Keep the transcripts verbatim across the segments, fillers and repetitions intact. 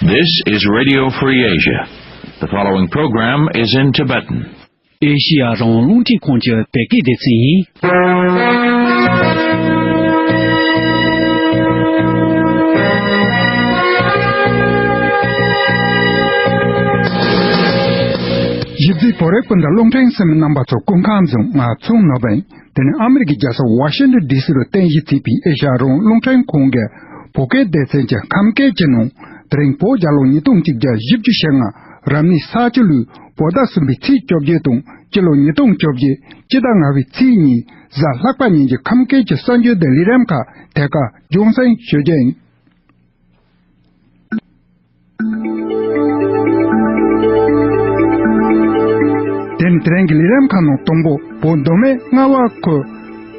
This is Radio Free Asia. The following program is in Tibetan. ཨེ་ཤི་ཡ་རང་དབང་རླུང་འཕྲིན་ཁང་གི་བོད་སྐད་སྡེ་ཚན་ཡིན། ཞིབ་འཇུག་བོད་རིགས་སྤུན་ཟླ་རླུང་འཕྲིན་གསན་མི་རྣམ་པ་ཚོ་སྐུ་ཁམས་བཟང་། ང་ཚོ་ནོར་བུ་ཡིན། དེ་ནི་ཨ་མི་རི་ཀའི་རྒྱལ་ས་ཝ་ཤིང་ཏོན་ཌི་སི་རུ་རྟེན་གཞི་བྱས་པའི་ཨེ་ཤ་ཡ་རང་དབང་རླུང་འཕྲིན་ཁང་གི་བོད་སྐད་སྡེ་ཚན་གྱི་ཁམས་སྐད་ཀྱི་ནང་དེ་རིང་བོད་རྒྱལ་ལོ་ཉིས་སྟོང་གཅིག་བརྒྱ་བཞི་བཅུ་ཞེ་ལྔ་རབ་གནས་ས་བྱི་ལོའི་བོད་ཟླ་གསུམ་པའི་ཚེས་བཅོ་བརྒྱད་དང་སྤྱི་ལོ་ཉིས་སྟོང་བཅོ་བརྒྱད་སྤྱི་ཟླ་ལྔ་པའི་ཚེས་གཉིས་གཟའ་ལྷག་པ་ཉིན་གྱི་ཁམས་སྐད་ཀྱི་གསར་འགྱུར་དང་ལས་རིམ་ཁག་དེ་ག་རྒྱང་སྲིང་ཞུ་རྒྱུ་ཡིན། དེ་ནི་དེ་རིང་གི་ལས་རིམ་ཁག་ནང་དང་པོ་བོད་མདོ་སྨད་རྔ་བ་ཁུལ་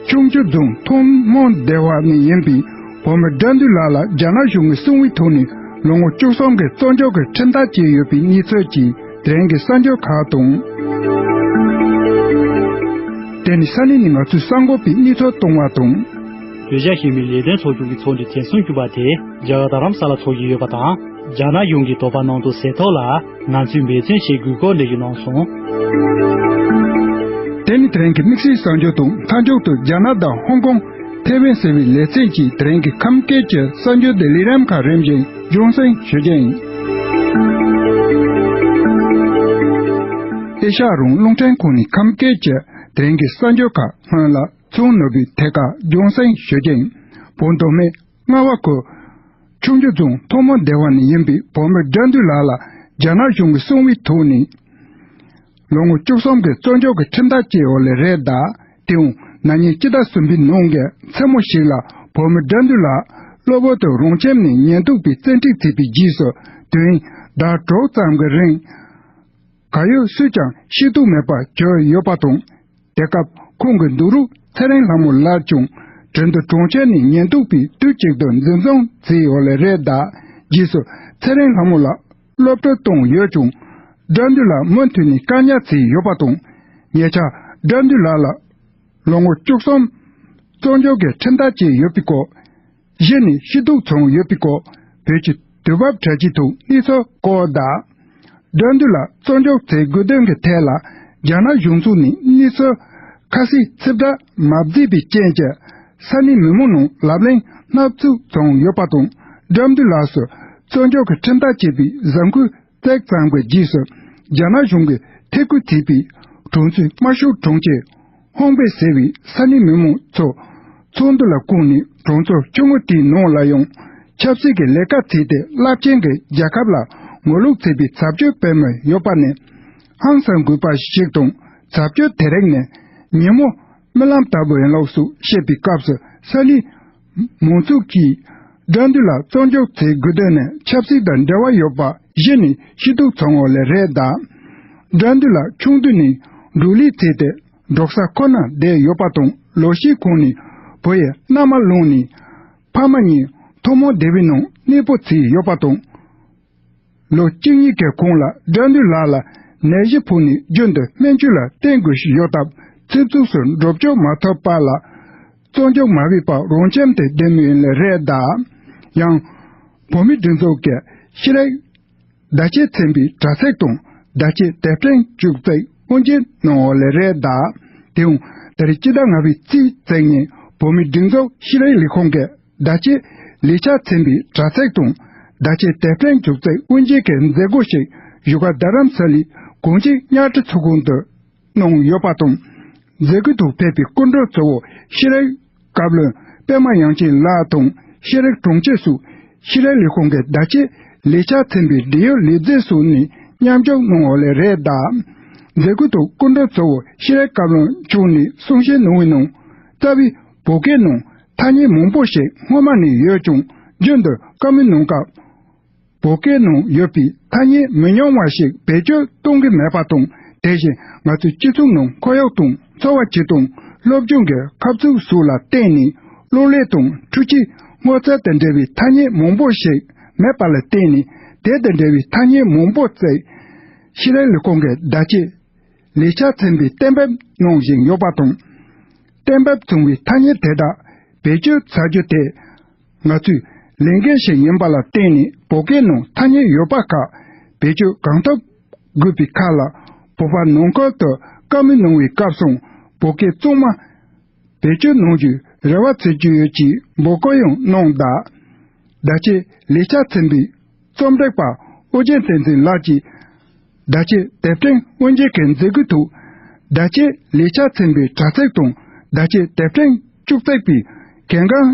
ཆུང་ཆུ་རྫོང་ཐོག་མོ་སྡེ་བ་ནས་ཡིན་པའི་བོད་མི་དགྲ་འདུལ་ལགས་ལ་རྒྱ་ནག་གཞུང་གིས་གསང་བའི་ཐོག་ནས་ལོ་ངོ་བཅུ་གསུམ་གྱི་བཙོན་འཇུག་གི་ཁྲིམས་ཐག་བཅད་ཡོད་པའི་གནས་ཚུལ་གྱི་དེ་རིང་གི་གསར་འགྱུར་ཁག་དང་། དེ་ནི་ས་གནས་ནས་ང་ཚོའི་གསར་འགོད་པས་གནས་ཚུལ་བཏང་བ་དང་། བོད་རྒྱ་ཞི་མོལ་ལས་དོན་ཚོགས་ཆུང་གི་ཚོགས་འདུ་ཐེངས་སུམ་ཅུ་པ་དེ་རྒྱ་གར་རྡ་རམ་ས་ལ་འཚོགས་ཀྱི་ཡོད་པ་དང་། རྒྱ་ནག་གཞུང་གིས་དོགས་པ་གནང་དོན་སེལ་ཐབས་ལ་ང་ཚོས་འབད་བརྩོན་བྱེད་དགོས་སྐོར་འགྲེལ་བརྗོད་གནང་སོང་། དེ་ནི་དེ་རིང་གི་དམིགས་བསལ་གསར་འགྱུར་དང་མཐའ་མཇུག་ཏུ་རྒྱ་ནག་དང་ཧོང་ཀོང་ཐེ་ཝན་ཟེར་བའི་ལེ་ཚན་གྱི་དེ་རིང་གི་ཁམས་སྐད་ཀྱི་གསར་འགྱུར་དང་ལས་རིམ་ཁག་རིམ་བཞིན་རྒྱང་སྲིང་ཞུ་རྒྱུ་ཡིན། ཨེ་ཤ་ཡ་རང་དབང་རླུང་འཕྲིན་ཁང་ནས་ཁམས་སྐད་ཀྱི་དེ་རིང་གི་གསར་འགྱུར་ཁག་སྔོན་ལ་ཚོང་ནོར་བུའི་ཐད་ཀར་རྒྱང་སྲིང་ཞུ་རྒྱུ་ཡིན། བོད་མདོ་སྨད་རྔ་བ་ཁུལ་ཆུང་ཆུ་རྫོང་ཐོག་མོ་སྡེ་བ་ནས་ཡིན་པའི་བོད་མི་དགྲ་འདུལ་ལགས་ལ་རྒྱ་ནག་གཞུང་གིས་གསང་བའི་ཐོག་ནས་ལོ་ངོ་བཅུ་གསུམ་གྱི་བཙོན་འཇུག་གི་ཁྲིམས་ཐག་བཅད་ཡོད་ལེ་རེད་གདའ། དེའང་ན་ནིང་སྤྱི་ཟླ་གསུམ་པའི་ནང་གི་མཚན་མོ་ཞིག་ལ་བོད་མི་དགྲ་འདུལ་ལགས་གློ་བུར་དུ་རང་ཁྱིམ་ནས་ཉེན་རྟོག་པས་བཙན་ཁྲིད་བྱས་པའི་རྗེས་སུ་དུས་ཡུན་ཟླ་དྲུག་ཙམ་གྱི་རིང་གར་ཡོད་སུས་ཀྱང་ཤེས་རྟོགས་མེད་པར་གྱུར་ཡོད་པ་དང་། དེ་སྐབས་ཁོང་གི་འདུག་རུང་ཚེ་རིང་ལྷ་མོ་ལགས་ཀྱང་དྲུང་དུ་གྲོང་ཁྱེར་ནས་ཉེན་རྟོག་པས་དུས་གཅིག་ཏུ་འཛིན་བཟུང་བྱས་ཡོད་ལེ་རེད་གདའ། རྗེས་སུ་ཚེ་རིང་ལྷ་མོ་ལགས་གློད་བཀྲོལ་བཏང་ཡོད་ཀྱང་། དགྲ་འདུལ་ལགས་མུ་མཐུད་ནས་བཀག་ཉར་བྱས་ཡོད་པ་དང་། ཉེ་ཆར་དགྲ་འདུལ་ལགས་ལ་ལོ་ངོ་བཅུ་གསུམ་བཙོན་འཇུག་གི་ཁྲིམས་ཐག་བཅད་ཡོད་པའི་སྐོར། གཞི་ནས་ཤེས་རྟོགས་བྱུང་ཡོད་པའི་སྐོར་བོད་ཀྱི་དུས་བབ་དྲ་རྒྱའི་ཐོག་གནས་ཚུལ་བཀོད་གདའ། དགྲ་འདུལ་ལགས་བཙོན་འཇུག་བྱེད་དགོས་དོན་གྱི་ཐད་ལ་རྒྱ་ནག་གཞུང་ཕྱོགས་ནས་གནས་ཚུལ་ཁ་གསལ་ཕྱིར་བསྒྲགས་མ་བྱས་པའི་རྐྱེན་གྱིས་ས་གནས་མི་མང་ནང་ལབ་གླེང་སྣ་ཚོགས་བྱུང་ཡོད་པ་དང་། དགྲ་འདུལ་ལགས་སུ་བཙོན་འཇུག་གི་ཁྲིམས་ཐག་བཅད་པའི་གཟའ་འཁོར་གཅིག་ཙམ་གྱི་རྗེས་སུ་རྒྱ་ནག་གཞུང་གིས་ཐད་བསྐོས་བྱས་པའི་གྲོང་ཚོའི་དམར་ཤོག་གྲོང་ཁྱེར་ཧོང་པེ་ཟེར་བའི་ས་གནས་མི་མང་ཚོ་ཚོགས་འདུ་ལ་བསྐོངས་ནས་གྲོང་ཚོ་ཆུང་ངུ་དེའི་ནང་ལ་ཡང་ཆབ་སྲིད་ཀྱི་ལས་ཀ་བྱས་ཏེ་རླབས་ཆེན་གྱི་རྒྱལ་ཁབ་ལ་ངོ་ལོག་བྱས་པའི་བྱ་སྤྱོད་སྤེལ་མུས་ཡོད་པ་ནི་ཧང་སང་དགོས་པ་ཞིག་དང་། བྱ་སྤྱོད་དེ་རིགས་ནི་ཉིན་མོ་རྨི་ལམ་ལྟ་བུ་ཡིན་ལུགས་སུ་བཤད་པའི་སྐབས་སུ་ས་གནས་མང་ཚོགས་ཀྱིས་དགྲ་འདུལ་ལགས་བཙོན་འཇུག་བྱེད་དགོས་དོན་ནི་ཆབ་སྲིད་དང་འབྲེལ་བ་ཡོད་པ་གཞི་ནས་ཤེས་རྟོགས་བྱུང་ཡོད་ལེ་རེད་གདའ། དགྲ་འདུལ་ལགས་ཆུང་དུས་ནས་འབྲོག་ལས་བྱས་ཏེ་འབྲོག་ས་ཁོ་ནར་བསྡད་ཡོད་པ་དང་། ལོ་ཤས་གོང་ནས་བུ་ཡི་མནའ་མ་བླངས་ནས་ཕ་མ་གཉིས་ཐོག་མོ་སྡེ་བའི་ནང་གནས་སྤོ་བྱས་ཡོད་པ་དང་། ལོ་གཅིག་གཉིས་ཀྱི་གོང་ལ་དགྲ་འདུལ་ལགས་ལ་ནད་གཞི་ཕོག་ནས་རྒྱུན་དུ་སྨན་བཅོས་ལ་བརྟེན་དགོས་ཀྱི་ཡོད་སྟབས། ཚེ་སྲོག་སུ་འགྲོ་སྐྱོད་མ་ཐུབ་པ་ལ་བཙོན་འཇུག་མ་བྱས་པར་རང་ཁྱིམ་དུ་བསྡད་མུས་ཡིན་ལེ་རེད་གདའ། ཡང་། བོད་མིའི་སྒྲིག་འཛུགས་ཀྱི་ཤེས་རིག་བརྡ་ཆད་ཚན་པའི་དྲ་ཚིགས་དང་བརྡ་ཆད་དེབ་ཕྲེང་བཅུ་གཅིག་དབུ་འབྱེད་གནང་ཡོད་ལེ་རེད་གདའ། དེའང་ད་རེས་སྤྱི་ཟླ་ལྔ་པའི་ཚེས་གཅིག་ཉིན་བོད་མིའི་སྒྲིག་འཛུགས་ཤེས་རིག་ལས་ཁུངས་ཀྱི་བརྡ་ཆད་ལས་འཆར་ཚན་པའི་དྲ་ཚིགས་དང་བརྡ་ཆད་དེབ་ཕྲེང་བཅུ་གཅིག་དབུ་འབྱེད་ཀྱི་མཛད་སྒོ་ཞིག་བཞུགས་སྒར་རྡ་རམ་ས་ལའི་གངས་ཅན་གཉའ་ཁྲི་ཚོགས་ཁང་དུ་གནང་ཡོད་པ་དང་། མཛད་སྒོའི་ཐོག་ཕེབས་པའི་སྐུ་མགྲོན་གཙོ་བོ་ཤེས་རིག་བཀའ་བློན་པད་མ་དབྱངས་ཅན་ལགས་དང་། ཤེས་རིག་དྲུང་ཆེ་སོགས་ཤེས་རིག་ལས་ཁུངས་ཀྱི་བརྡ་ཆད་ལས་འཆར་ཚན་པའི་འབྲེལ་ཡོད་ལས་བྱེད་སོགས་ནས་མཉམ་ཞུགས་གནང་ཡོད་ལེ་རེད་གདའ། མཛད་སྒོའི་ཐོག་སྐུ་མགྲོན་གཙོ་བོ་ཤེས་རིག་བཀའ་བློན་མཆོག་ནས་གསུང་བཤད་གནང་བའི་ནང་། རྩ་བའི་བོད་སྐད་ནང་ཐ་སྙད་མང་པོ་ཞིག་སྔོན་མ་ནས་ཡོད་ཀྱང་རྒྱུན་དུ་བཀའ་མོལ་གནང་སྐབས། བོད་སྐད་ནང་ཡོད་པའི་ཐ་སྙད་མི་ཉུང་བ་ཞིག་བེད་སྤྱོད་གཏོང་གི་མེད་པ་དང་། དེ་བཞིན་ང་ཚོའི་སྤྱི་ཚོགས་ནང་ཁོར་ཡུག་དང་འཚོ་བ་སྤྱི་དང་སློབ་སྦྱོང་གི་ཁ་ཕྱོགས་སོགས་ལ་བརྟེན་ནས་གློག་ཀླད་དང་འཕྲུལ་ཆས་སྔོ་ཚལ་དང་འབྲེལ་བའི་ཐ་སྙད་མང་པོ་ཞིག་མེད་པ་ལ་བརྟེན་ནས། དེ་དང་འབྲེལ་བའི་ཐ་སྙད་མང་པོ་ཞིག་ཤེས་རིག་ལས་ཁུངས་ཀྱི་བརྡ་ཆད་ལས་འཆར་ཚན་པས་གཏན་འབེབས་གནང་བཞིན་ཡོད་པ་དང་། གཏན་འབེབས་བྱུང་བའི་ཐ་སྙད་དེ་དག་བེད་སྤྱོད་བྱ་རྒྱུ་དེ། ང་ཚོས་ ལས་འགན་ཞིག་ཡིན་པ་ལ་བརྟེན་ནས། བོད་སྐད་ནང་ཐ་སྙད་ཡོད་པ་ཁག་བེད་སྤྱོད་གང་ཐུབ་དགོས་པའི་ཁ་ལ། བོད་པ་ནང་ཁུལ་དུ་བཀའ་མོལ་གནང་བའི་སྐབས་སུའང་བོད་སྐད་གཙང་མ་བེད་སྤྱོད་གནང་རྒྱུའི་རེ་བ་བྱེད་ཀྱི་ཡོད་ཅེས་འབོད་སྐུལ་ཡང་གནང་གདའ། བརྡ་ཆད་ལས་འཆར་ཚན་པའི་རྩོམ་སྒྲིག་པ་ཨོ་རྒྱན་བསྟན་འཛིན་ལགས་ཀྱིས། བརྡ་ཆད་དེབ་ཕྲེང་དབུ་འབྱེད་ཀྱི་མཛད་སྒོའི་ཐོག་བརྡ་ཆད་ལས་འཆར་ཚན་པའི་དྲ་ཚིགས་དང་། བརྡ་ཆད་དེབ་ཕྲེང་བཅུ་གཅིག་པའི་གལ་འགངས་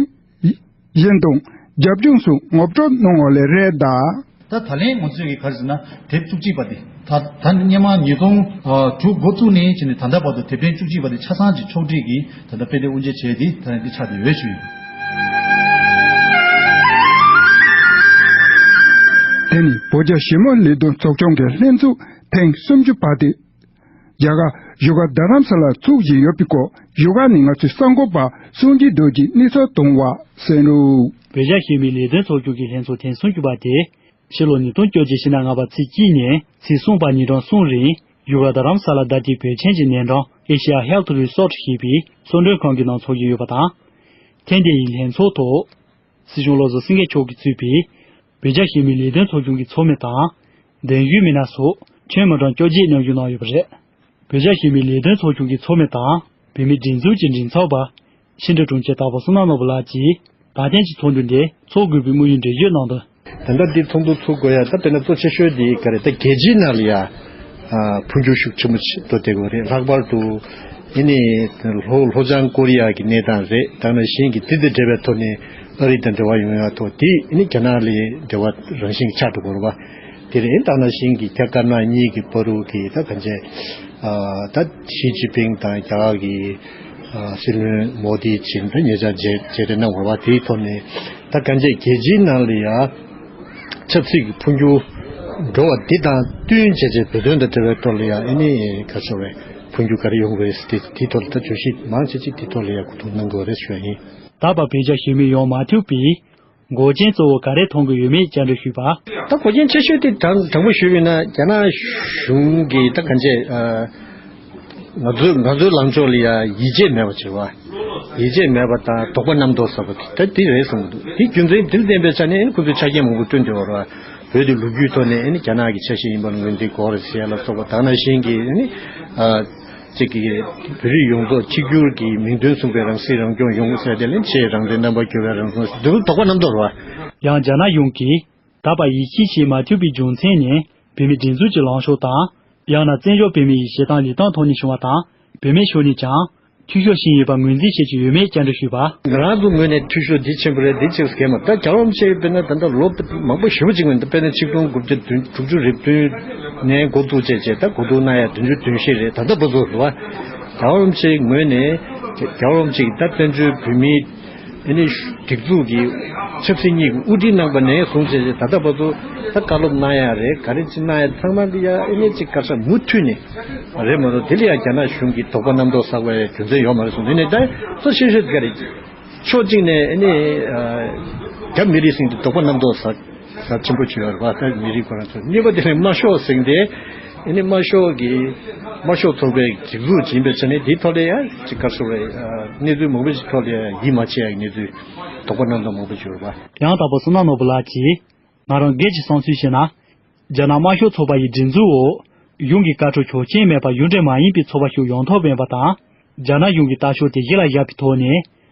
བཞིན་དང་རྒྱབ་ལྗོངས་སུ་ངོ་སྤྲོད་གནང་བ་ལས་རེད་གདའ། ད་ད་ལན་ང་ཚོས་ཀྱི་ག་རེ་ཟེར་ན། དེབ་བཅུ་གཅིག་པ་དེ། ད་ད་སྔོན་མ་ཉིས་སྟོང་དྲུག་འགོ་བཙུགས་ནས་བྱས་ནས་ད་ལྟ་བར་དུ་དེབ་ཕྲེང་བཅུ་གཅིག་པ་དེ་ཆ་ཚང་གི་ཕྱོགས་སྒྲིག་གིས་ད་ལྟ་དཔེ་དེབ་དབུ་འབྱེད་བྱས་ཏེ། ད་ལན་འདི་ཆགས་བསྡད་ཡོད་ཞུ་ཡིན། དེ་ནི་བོད་རྒྱ་ཞི་མོལ་ལས་དོན་ཚོགས་ཆུང་གི་ལྷན་ཚོགས་ཐེངས་སུམ་ཅུ་པ་དེ། རྒྱ་གར་བཞུགས་སྒར་རྡ་རམ་ས་ལར་ཚོགས་བཞིན་ཡོད་པའི་སྐོར། བཞུགས་སྒར་ནས་ང་ཚོའི་གསར་འགོད་པ་སངས་རྒྱས་རྡོ་རྗེས་གནས་ཚུལ་བཏང་བ་གསན་རོགས། བོད་རྒྱ་ཞི་མོལ་ལས་དོན་ཚོགས་ཆུང་གི་ལྷན་ཚོགས་ཐེངས་སུམ་ཅུ་པ་དེ། ཕྱི་ལོ་ཉིས་སྟོང་བཅོ་བརྒྱད་ཕྱི་ཟླ་ལྔ་པ་ཚེས་གཅིག་ནས་ཚེས་གསུམ་བར་ཉིན་གྲངས་གསུམ་རིང་བཞུགས་སྒར་རྡ་རམ་ས་ལ་ད་ལྟའི་བོད་ཆེན་གྱི་ནང་ཀྲང་ཨེ་ཤི་ཡ་ཧེལ་ཐི་རི་སོར་ཞེས་པའི་གསོལ་མགྲོན་ཁང་གི་ནང་ཚོགས་ཀྱི་ཡོད་པ་དང་། ཐེངས་འདིའི་ལྷན་ཚོགས་ཐོག་སྲིད་སྐྱོང་བློ་བཟང་སེང་གེ་མཆོག་གིས་གཙོས་པའི་བོད་རྒྱ་ཞི་མོལ་ལས་དོན་ཚོགས་ཆུང་གི་ཚོགས་མི་དང་། གདན་ཞུའི་མི་སྣ་སོགས་ཁྱོན་མི་གྲངས་བཅོ་བརྒྱད་མཉམ་ཞུགས་གནང་ཡོད་པ་རེད། བོད་རྒྱ་ཞི་མོལ་ལས་དོན་ཚོགས་ཆུང་གི་ཚོགས་མི་དང་། བོད་མིའི་སྒྲིག་འཛུགས་ཀྱི་མགྲིན་ཚབ་པ་ཕྱི་དྲིལ་དྲུང་ཆེ་དྭགས་པོ་བསོད་ནམས་ནོར་བུ་ལགས་ཀྱིས། ད་ཐེངས་ཀྱི་ཚོགས་འདུ་འདི་ཚོགས་དགོས་པའི་དམིགས་ཡུལ་འགྲེལ་བརྗོད་གནང་དོན། ད་ལྟ་འདི་ཚོགས་འདུ་ཚོགས་དགོས་ཡ། ད་དཔེར་ན་གཙོ་ཆེ་ཤོས་འདི་ག་རེ། ད་རྒྱལ་སྤྱིའི་ནང་ལ་ཡ་ཨ་འཕོ་འགྱུར་ཤུགས་ཆེན་པོ་ཞིག་འགྲོ་བསྡད་ཡོད་རེད། ལྷག་པར་དུ་ཨེ་ནི་ལྷོ་ལྷོ་བྱང་ཀོ་རི་ཡ་གི་གནས་སྟངས་རེད། ད་ནང་བཞིན་གྱི་དེ་དང་འབྲེལ་བའི་ཐོག་ནས་ཨ་རི་དང་འབྲེལ་བ་ཡོང་ཡ་ཐོག་དེ་ཨེ་ནི་རྒྱ་ནག་ལ་འབྲེལ་བ་རང་བཞིན་གྱི་ཆགས་འགྲོ་གི་རེད་པ། དེ་རེད། ད་ནང་བཞིན་གྱི་རྒྱ་དཀར་ནག་གཉིས་ཀྱི་བར་དུ་གི་ད་གང་བྱས། ཨ་ད་ཞི་ཅིན་ཕིང་དང་རྒྱ་གར་གྱི་ཨ་སྲིད་བློན་མོ་དི་བྱས་ད་ཉེ་ཆར་མཇལ་མཇལ་འཕྲད་གནང་བ་རེད་པ། དེའི་ཐོག་ནས་ད་གང་བྱས་རྒྱལ་སྤྱིའི་ནང་ལ་ཡ་ཆབ་སྲིད་ཀྱི་འཕོ་འགྱུར་འགྲོ་བ་འདི་དང་བསྟུན་བྱས་བྱས་བོད་དོན་དང་འབྲེལ་བའི་ཐོག་ལ་ཡ་ཨེ་ནི་ག་རེ་ཟེར་དགོས་རེད། འཕོ་འགྱུར་ག་རེ་ཡོང་གི་རེད་ཟེར་དེ་དེའི་ཐོག་ལ་ད་བརྗོད་གཞི་མང་ཆེ་ཅིག་དེའི་ཐོག་ལ་ཡ་གོ་བསྡུར་གནང་དགོས་རེད་ཞུ་བ་ཡིན། ད་བར་བོད་རྒྱ་ཞི་མོལ་ཡོང་མ་ཐུབ་པའི་འགོག་རྐྱེན་གཙོ་བོ་ག་རེ་མཐོང་གི་ཡོད་མེད་བཅར་འདྲི་ཞུས་པ། ད་འགོག་རྐྱེན་ཆེ་ཤོས་དེ་དང་དང་པོ་ཞུས་པ་ཡིན་ན། རྒྱ་ནག་གཞུང་གིས་ད་གང་བྱས་ཨ་ང་ཚོའི་ང་ཚོའི་ལངས་ཕྱོགས་ལ་ཡ་ཡིད་ཆེས་མེད་པ་བྱེད་པ། ཡིད་ཆེས་མེད་པ་དང་དོགས་པ་རྣམ་རྟོག་ཟ་བ་དེ་ད་དེ་རེད་བསམ་གྱི་འདུག་དེ་རྒྱུ་མཚན་དེ་ལ་བརྟེན་པའི་ཆ་ནས་ཨེ་ནི་ཁོ་ཚོས་ཆ་རྐྱེན་མང་པོ་བསྐྲུན་བསྡད་ཡོད་རེད་པ། བོད་དེ་ལོ་རྒྱུས་ཐོག་ནས་ཨེ་ནི་རྒྱ་ནག་གི་ཆ་ཤས་ཡིན་པ་ལ་ངོས་འཛིན་དགོས་རེད་ཟེར་ཡ་ལ་སོགས་པ། དེ་ནང་བཞིན་གྱི་ཨེ་ནི་ཨ་གཅིག་གིས་བོད་རིགས་ཡོངས་རྫོགས་གཅིག་གྱུར་གྱི་མིང་དོན་མཚུངས་པའི་རང་སྲིད་རང་སྐྱོང་ཡོང་ཟེར་དེ་ལ་ཆེས་རང་བཙན་རྣམ་པར་རྒྱལ་བའི་རང་དབང་ཟེར་དེ་ཚོ་དོགས་པ་རྣམ་རྟོག་རེད་པ། ཡང་རྒྱ་ནག་གཞུང་གིས་ད་བར་ཡིད་ཆེས་བྱེད་མ་ཐུབ་པའི་རྒྱུ་མཚན་ནི། བོད་མིའི་སྒྲིག་འཛུགས་ཀྱི་ལངས་ཕྱོགས་དང་། ཡང་ན་བཙན་བྱོལ་བོད་མི་ཡི་བྱེད་སྟངས་ལས་སྟངས་ཐོག་ནས་བྱུང་བ་དང་། བོད་མིའི་ཕྱོགས་ནས་ཀྱང་འཐུས་ཤོར་ཕྱིན་ཡོད་པ་ངོས་འཛིན་བྱེད་ཀྱི་ཡོད་མེད་བཅར་འདྲི་ཞུས་པ། ང་རང་ཚོ་ངོས་ནས་འཐུས་ཤོར་འདི་ཆེན་པོ་རེད། འདི་ཆེ་ཟེར་མཁན་མ་རེད། ད་རྒྱལ་བ་རིན་པོ་ཆེ་དཔེར་ན་ད་ལྟ་ལོ་མང་པོ་ཞེ་པོ་ཅིག་སྔོན། ད་དཔེར་ན་ཆིག་སྟོང་དགུ་བརྒྱ་དྲུག་ཅུ་རེ་བདུན་ནས་འགོ་བཙུགས་བྱས་བྱས་ད་གོ་བསྡུར་གནང་ཡ་བདུན་ཅུ་དོན་བཞི་རེད། ད་ལྟ་བར་དུ་རེད་པ། རྒྱལ་བ་རིན་པོ་ཆེའི་ངོས་ནས་རྒྱལ་བ་རིན་པོ་ཆེ་གིས་ད་བཙན་བྱོལ་བོད་མིའི་ཨེ་ནི་སྒྲིག་འཛུགས་ཀྱི་ཆབ་སྲིད་གཉིས་ཀྱི་དབུ་ཁྲིད་གནང་པ་ནས་བཟུང་བྱས་བྱས་ད་ལྟ་བར་དུ་ད་བཀའ་སློབ་གནང་ཡ་རེད། ག་རེ་ཅིག་གནང་ཡ་ཚང་མ་འདི་ཡ་ཨེ་ནི་ཅིག་བཀའ་ཤག་མུ་མཐུད་ནས་རེད་མ་གཏོགས། དེ་ལ་ཡ་རྒྱ་ནག་གཞུང་གིས་དོགས་པ་རྣམ་རྟོག་ཟ་དགོས་ཡ་རྒྱུ་མཚན་ཡོད་མ་རེད་གསུངས། དེ་ནས་ད་གཙོ་ཆེ་ཤོས་དེ་ག་རེད། ཕྱོགས་གཅིག་ནས་ཨེ་ནི་ཨ་རྒྱ་མི་རིགས་ཟེར་དེ་དོགས་པ་རྣམ་རྟོག་ཟ་ཟ་ཆེན་པོ་བྱུང་ཡོད་རེད་པ། ད་མི་རིགས་ཁོ་རང་ཚོ། གཉིས་པ་དེ་ནི་དམར་ཤོག་ཟེར་དེ། ཨེ་ནི་དམར་ཤོག་གི་དམར་ཤོག་ཚོགས་པའི་སྒྲིག་འཛུགས་ཡིན་པའི་ཆ་ནས་དེའི་ཐོག་ལ་ཡང་ཅིག་ག་རེ་ཟེར་དགོས་རེད། ཨ་གནས་ཚུལ་མང་པོ་ཞིག་ཐོག་ལ་ཡང་ཡིད་མ་ཆེས་ཡག་གི་གནས་ཚུལ། དོགས་པ་རྣམ་རྟོག་མང་པོ་བྱུང་ཡོད་རེད་པ། ཡང་དག་པར་བསོད་ནམས་ནོར་བུ་ལགས་ཀྱིས། ང་རང་སྒེར་གྱི་བསམ་ཚུལ་བཤད་ན། རྒྱ་ནག་དམར་ཤོག་ཚོགས་པ་ཡི་སྒྲིག་འཛུགས་འོག་གཞུང་གི་བཀའ་འཁྲོལ་ཆོག་མཆན་མེད་པར་ཡུན་འབྲེལ་མ་ཡིན་པའི་ཚོགས་པ་ཞིག་ཡོང་ཐབས་མེད་པ་དང་། རྒྱ་ནག་གཞུང་གི་ལྟ་ཕྱོགས་དེ་གཞི་ལ་བཞག་པའི་ཐོག་ནས།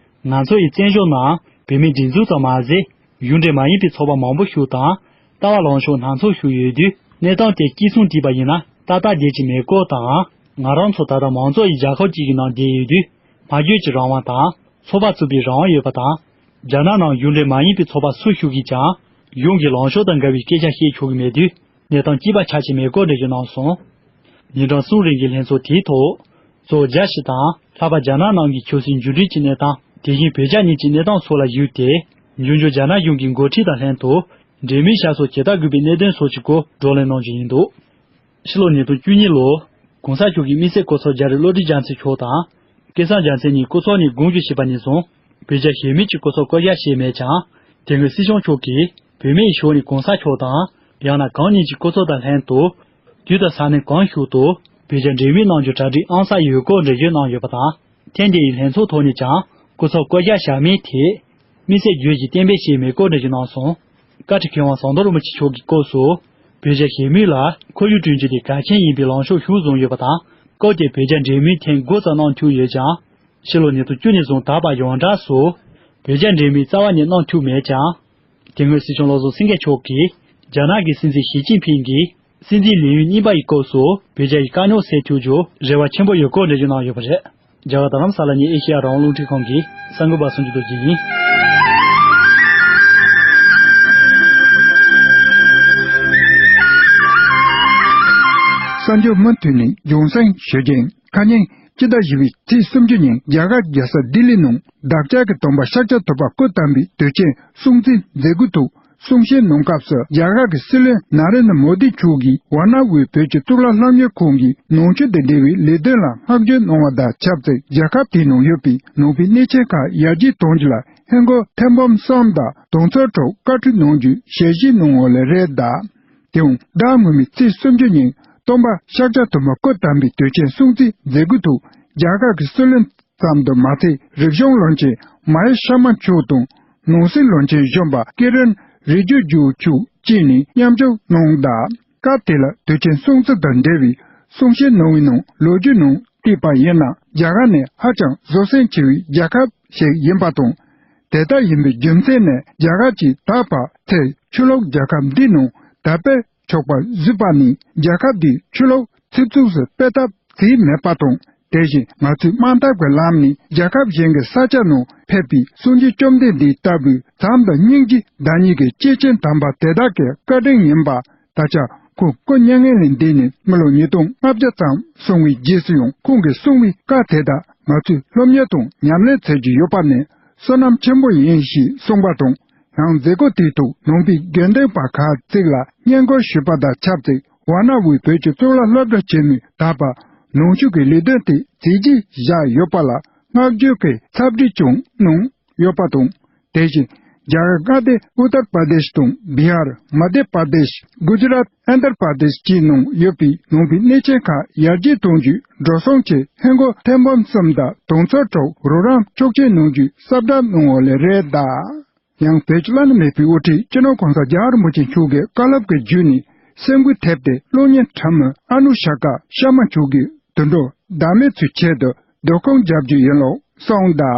ང་ཚོ་ཡི་བཙན་བྱོལ་ནང་བོད་མིའི་སྒྲིག་འཛུགས་ཙམ་མ་ཟད། ཡུན་འབྲེལ་མ་ཡིན་པའི་ཚོགས་པ་མང་པོ་ཞིག་དང་། ལྟ་བ་ལངས་ཕྱོགས་སྣ་ཚོགས་ཤིག་ཡོད་དུས། གནས་སྟངས་དེ་སྐྱིད་སོང་བྲིས་པ་ཡིན་ན་ཏག་ཏག་བསྡད་ཀྱི་མེད་སྐོར་དང་། ང་རང་ཚོ་ད་ལྟ་མང་ཚོགས་ཀྱི་རྒྱལ་ཁབ་ཅིག་གི་ནང་བསྡད་ཡོད་དུས། སྨྲ་བརྗོད་ཀྱི་རང་དབང་དང་། ཚོགས་པ་བཙུགས་པའི་རང་དབང་ཡོད་པ་དང་། རྒྱ་ནག་ནང་ཡུན་རིང་མ་ཡིན་པའི་ཚོགས་པ་སུ་ཞིག་གིས་ཀྱང་། གཞུང་གི་ལངས་ཕྱོགས་དང་འགལ་བའི་སྐད་ཆ་བཤད་ཆོག་གི་མེད་དུས། གནས་སྟངས་སྐྱིད་པ་ཆགས་ཀྱི་མེད་སྐོར་འགྲེལ་བརྗོད་གནང་སོང་། ཉིན་གྲངས་གསུམ་རིང་གི་ལྷན་ཚོགས་དེའི་ཐོག་གཙོ་བོ་རྒྱ་ཕྱི་དང་། ལྷག་པར་རྒྱ་ནག་ནང་གི་ཆབ་སྲིད་འགྱུར་འགྲོས་ཀྱི་གནས་སྟངས། དེ་བཞིན་བོད་རྒྱ་གཉིས་ཀྱི་གནས་སྟངས་སོགས་ལ་གཞིགས་ཏེ། འབྱུང་འགྱུར་རྒྱ་ནག་གཞུང་གི་འགོ་ཁྲིད་དང་ལྷན་དུ། འབྲེལ་མོལ་བྱ་སོགས་བྱེད་ཐབས་དགོས་པའི་གནད་དོན་སོགས་ཀྱི་སྐོར་བགྲོ་གླེང་གནང་རྒྱུ་ཡིན་འདུག་ཕྱི་ལོ་ཉིས་སྟོང་བཅུ་གཉིས་ལོར། གོང་ས་མཆོག་གིས་དམིགས་བསལ་སྐུ་ཚབ་རྒྱ་རི་བློ་གྲོས་རྒྱལ་མཚན་མཆོག་དང་། སྐལ་བཟང་རྒྱལ་མཚན་གཉིས་སྐུ་ཚབ་ནས་དགོངས་ཞུ་བྱས་པ་ནས་བཟུང་། བོད་རྒྱ་ཞི་མོལ་གྱི་སྐུ་ཚབ་བསྐོ་གཞག་བྱས་མེད་ཀྱང་། དེ་སྔོན་སྲིད་སྐྱོང་མཆོག་གིས་བོད་མིའི་ཕྱོགས་ནས་གོང་ས་མཆོག་དང་། ཡང་ན་གང་ཉིད་ཀྱི་སྐུ་ཚབ་དང་ལྷན་དུ། དུས་དང་ས་གནས་གང་ཞིག་ཏུ། བོད་རྒྱ་འབྲེལ་མོལ་གནང་རྒྱུའི་གྲ་སྒྲིག་ཨང་གསར་ཡོད་སྐོར་འགྲེལ་བརྗོད་གནང་ཡོད་པ་དང་། ཐེངས་འདིའི་ལྷན་ཚོགས་ཐོག་ནས་ཀྱང་། སྐུ་ཚབ་བསྐོ་གཞག་བྱ་མིན་ཐད། དམིགས་བསལ་བརྗོད་གཞི་གཏན་འབེབས་བྱས་མེད་སྐོར་འགྲེལ་བརྗོད་གནང་སོང་། བཀའ་ཁྲི་མཁས་དབང་ཟམ་གདོང་རིན་པོ་ཆེ་མཆོག་གིས་སྐབས་སུ། བོད་རྒྱ་ཞི་མོལ་ལ་ཁོར་ཡུག་བསྐྲུན་རྒྱུ་དེ་གལ་ཆེན་ཡིན་པའི་ལངས་ཕྱོགས་ཤུགས་བཟུང་ཡོད་པ་དང་། སྐབས་དེར་བོད་རྒྱ་འབྲེལ་མོལ་ཐེངས་དགུ་ཙམ་གནང་ཐུབ་ཡོད་ཀྱང་། ཕྱི་ལོ་ཉིས་སྟོང་བཅུ་ནས་བཟུང་ད་བར་ཡོངས་གྲགས་སུ། བོད་རྒྱ་འབྲེལ་མོལ་རྩ་བ་ནས་གནང་ཐུབ་མེད་ཀྱང་། དེ་སྔོན་སྲིད་སྐྱོང་བློ་བཟང་སེང་གེ་མཆོག་གིས། རྒྱ་ནག་གི་སྲིད་འཛིན་ཞི་ཅིན་ཕིང་གིས། སྲིད་འཛིན་ལས་ཡུན་གཉིས་པ་ཡི་སྐབས་སུ། བོད་རྒྱ་ཡི་དཀའ་རྙོག་སེལ་ཐུབ་རྒྱུར་རེ་བ་ཆེན་པོ་ཡོད་སྐོར་འགྲེལ་བརྗོད་གནང་ཡོད་པ་རེད། རྒྱ་གར་རྡ་རམ་ས་ལ་ནས་ཨེ་ཤེ་ཡ་རང་དབང་རླུང་འཕྲིན་ཁང་གི་གསར་འགོད་པ་སུམ་ཅུ་རྡོ་རྗེ་ཡིན། གསར་འགྱུར་མུ་མཐུད་ནས་རྒྱུན་སྲིང་ཞུ་རྒྱུ་ཡིན། ཁ་ཉིན་སྤྱི་ཟླ་བཞི་པའི་ཚེས་སུམ་ཅུ་ཉིན་རྒྱ་གར་རྒྱལ་ས་ལྡི་ལི་ནང་བདག་ཅག་གི་སྟོན་པ་ཤཱཀྱ་ཐུབ་པ་སྐུ་བལྟམས་པའི་དུས་ཆེན་སྲུང་བརྩི་མཛད་སྒོའི་ཐོག་གསུང་བཤད་གནང་སྐབས་སུ། རྒྱ་གར་གྱི་སྲིད་བློན་ན་རེན་དྲ་མོ་དི་མཆོག་གིས་ཝཱ་ཎ་ཝུའི་བོད་ཀྱི་གཙུག་ལག་སློབ་གཉེར་ཁང་གི་ནང་ཆོས་དང་འབྲེལ་བའི་ལས་དོན་ལ་བསྔགས་བརྗོད་གནང་བ་དང་ཆབས་ཅིག་རྒྱལ་ཁབ་དེའི་ནང་ཡོད་པའི་ནང་པའི་གནས་ཆེན་ཁག་ཡར་རྒྱས་གཏོང་རྒྱུ་ལ་ཧིན་སྒོར་ཐེར་འབུམ་གསུམ་དང་གདེང་ཚོད་དྲུག་བཀའ་འཁྲོལ་གནང་རྒྱུའི་ཞལ་བཞེས་གནང་བ་ལས་རེད་གདའ། དེའང་ཟླ་སྔོན་མའི་ཚེས་སུམ་ཅུ་ཉིན་སྟོན་པ་ཤཱཀྱ་ཐུབ་པ་སྐུ་བལྟམས་པའི་དུས་ཆེན་སྲུང་བརྩི་མཛད་སྒོའི་ཐོག་རྒྱ་གར་གྱི་སྲིད་བློན་ཙམ་དུ་མ་ཟད། རིག་གཞུང་བློན་ཆེན་མ་ཧེ་ཤར་མ་མཆོག་དང་ནང་སྲིད་བློན་ཆེན་གཞོན་པ་ཀི་རན་རི་ཇི་ཇུ་མཆོག་བཅས་ནས་མཉམ་ཞུགས་གནང་གདའ། སྐབས་དེ་ལ་དུས་ཆེན་སྲུང་བརྩི་དང་འབྲེལ་བའི་གསུང་བཤད་གནང་བའི་ནང་ལོ་རྒྱུས་ནང་བལྟས་པ་ཡིན་ན། རྒྱ་གར་ནི་ཧ་ཅང་བཟོད་བསྲན་ཆེ་བའི་རྒྱལ་ཁབ་ཞིག་ཡིན་པ་དང་། དེ་ལྟར་ཡིན་པའི་རྒྱུ་མཚན་ནི། རྒྱ་གར་གྱིས་ད་བར་ཚེ་ཆུ་ལོག་རྒྱལ་ཁབ་འདིའི་ནང་དར་སྤེལ་ཆོག་པར་བཟོས་པ་ནི། རྒྱལ་ཁབ་འདིའི་ཆུ་ལོག་ཚིག་རྩུབ་སུ་སྤེལ་ཐབས་བྱས་མེད་པ་དང་། དེ་བཞིན་ང་ཚོས་དམག་འཐབ་ཀྱི་ལམ་ནས་རྒྱལ་ཁབ་གཞན་གྱི་ས་ཆ་ནང་ཕེབས་པའི་སངས་རྒྱས་བཅོམ་ལྡན་འདས་ལྟ་བུའི་བྱམས་དང་སྙིང་རྗེའི་བདག་ཉིད་ཀྱི་སྐྱེས་ཆེན་དམ་པ་དེ་དག་གི་བཀའ་དྲིན་ཡིན་པ། ད་ཆ་ཁོང་སྐུ་མྱ་ངན་ལས་འདས་ནས་མི་ལོ་ཉིས་སྟོང་ལྔ་བརྒྱ་ཙམ་སོང་བའི་རྗེས་སུ་ཡང་། ཁོང་གིས་གསུངས་པའི་བཀའ་དེ་དག་ང་ཚོས་སློབ་གཉེར་དང་ཉམས་ལེན་བྱེད་ཀྱི་ཡོད་པ་ནི་བསོད་ནམས་ཆེན་པོ་ཡིན་ཞེས་གསུངས་པ་དང་། ཡང་མཛད་སྒོ་དེའི་ཐོག་ནང་པའི་དགེ་འདུན་པ་ཁག་ཅིག་ལ་བསྙེན་བཀུར་ཞུས་པ་དང་ཆབས་ཅིག་ཝཱ་ཎ་ཝུའི་བོད་ཀྱི་གཙུག་ལག་སློབ་གྲྭ་ཆེན་མོའི་ད་བར་ནང་ཆོས་ཀྱི་ལས་དོན་དེ་མཛད་རྗེས་བཞག་ཡོད་པ་ལ་བསྔགས་བརྗོད་ཀྱི་འཚམས་འདྲི་ཀྱང་གནང་ཡོད་པ་དང་། དེ་བཞིན་རྒྱ་གར་མངའ་སྡེ་ཨུ་ཏར་པར་དེཤ་དང་བི་ཧར། མ་དྷྱ་པར་དེཤ། གུ་ཇི་རཱཏ། ཨན་དྷར་པར་དེཤ་བཅས་ནང་ཡོད་པའི་ནང་པའི་གནས་ཆེན་ཁག་ཡར་རྒྱས་གཏོང་རྒྱུའི་འགྲོ་སོང་ཆེད་ཧིན་སྒོར་ཐེར་འབུམ་གསུམ་དང་གདེང་ཚོད་དྲུག་རོགས་རམ་ཆོག་མཆན་གནང་རྒྱུའི་ཟབ་སྦྲགས་གནང་བ་ལས་རེད་གདའ། ཡང་བོད་ཀྱི་བླ་ན་མེད་པའི་དབུ་ཁྲིད་སྤྱི་ནོར་གོང་ས་རྒྱལ་བ་རིན་པོ་ཆེ་མཆོག་གི་བཀའ་སློབ་ཀྱི་བརྒྱུད་ནས་སེམས་འགུལ་ཐེབས་ཏེ་གློག་བརྙན་འཁྲབ་མི་ཨ་ནུ་ཤ་ཀ་ཤར་མ་མཆོག་གིས་དུད་འགྲོ་བདག་མེད་ཚོའི་ཆེད་དུ་སྡོད་ཁང་རྒྱག་རྒྱུ་ཡིན་ལུགས་གསུངས་གདའ།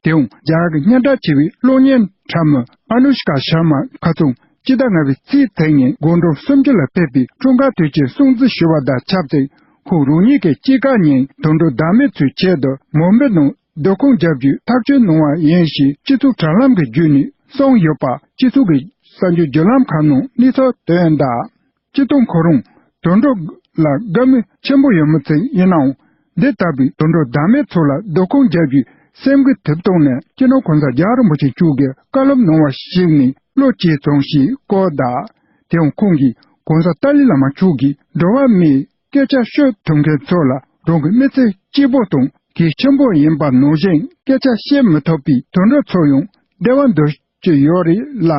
དེའང་རྒྱ་གར་གྱི་སྙན་གྲགས་ཆེ་བའི་གློག་བརྙན་འཁྲབ་མི་ཨ་ནུ་ཤ་ཀ་ཤར་མ་ཁ་རྩང་སྤྱི་ཟླ་ལྔ་པའི་ཚེས་ཚེས་ཉིན་དགོང་དྲོ་སུམ་ཅུ་ལ་ཕེབས་པའི་འཁྲུངས་སྐར་དུས་ཆེན་སྲུང་བརྩི་ཞུ་བ་དང་ཆབས་ཅིག་ཁོང་རང་ཉིད་ཀྱིས་དཔྱིད་ཀ་ཉིན་དུད་འགྲོ་བདག་མེད་ཚོའི་ཆེད་དུ་མུམ་བྷའི་ནང་སྡོད་ཁང་རྒྱག་རྒྱུའི་ཐག་གཅོད་གནང་བ་ཡིན་ཞེས་སྤྱི་ཚོགས་དྲ་ལམ་གྱི་བརྒྱུད་ནས་གསུངས་ཡོད་པ་སྤྱི་ཚོགས་ཀྱི་གསར་འགྱུར་བརྒྱུད་ལམ་ཁག་ནང་གནས་ཚུལ་ཐོན་གདའ། སྤྱིར་བཏང་ཁོ་རང་དུད་འགྲོ་ལ་དགའ་མོས་ཆེན་པོ་ཡོད་མི་ཅིག་ཡིན་ནའང་། འདི་ལྟ་བུའི་དུད་འགྲོ་བདག་མེད་ཚོ་ལ་སྡོད་ཁང་རྒྱག་རྒྱུའི་སེམས་འགུལ་ཐེབས་སྟངས་ནི་སྤྱི་ནོར་གོང་ས་རྒྱལ་བ་རིན་པོ་ཆེ་མཆོག་གིས་བཀའ་སློབ་གནང་བ་ཞིག་ནས་བློ་སྐྱེས་སོང་ཞེས་བཀོད་གདའ། དེའང་ཁོང་གིས་གོང་ས་ཏཱ་ལའི་བླ་མ་མཆོག་གིས་འགྲོ་བ་མིའི་སྐད་ཆ་ཤོད་ཐུབ་མཁན་ཚོ་ལ་རང་གི་མི་ཚེ་གཅིག་པོ་དང་གལ་ཆེན་པོ་ཡིན་པ་ནང་བཞིན། སྐད་ཆ་བཤད་མི་ཐུབ་པའི་དུད་འགྲོ་ཚོ་ཡང་བདེ་བ་འདོད་ཀྱི་ཡོད་རེད་ལ།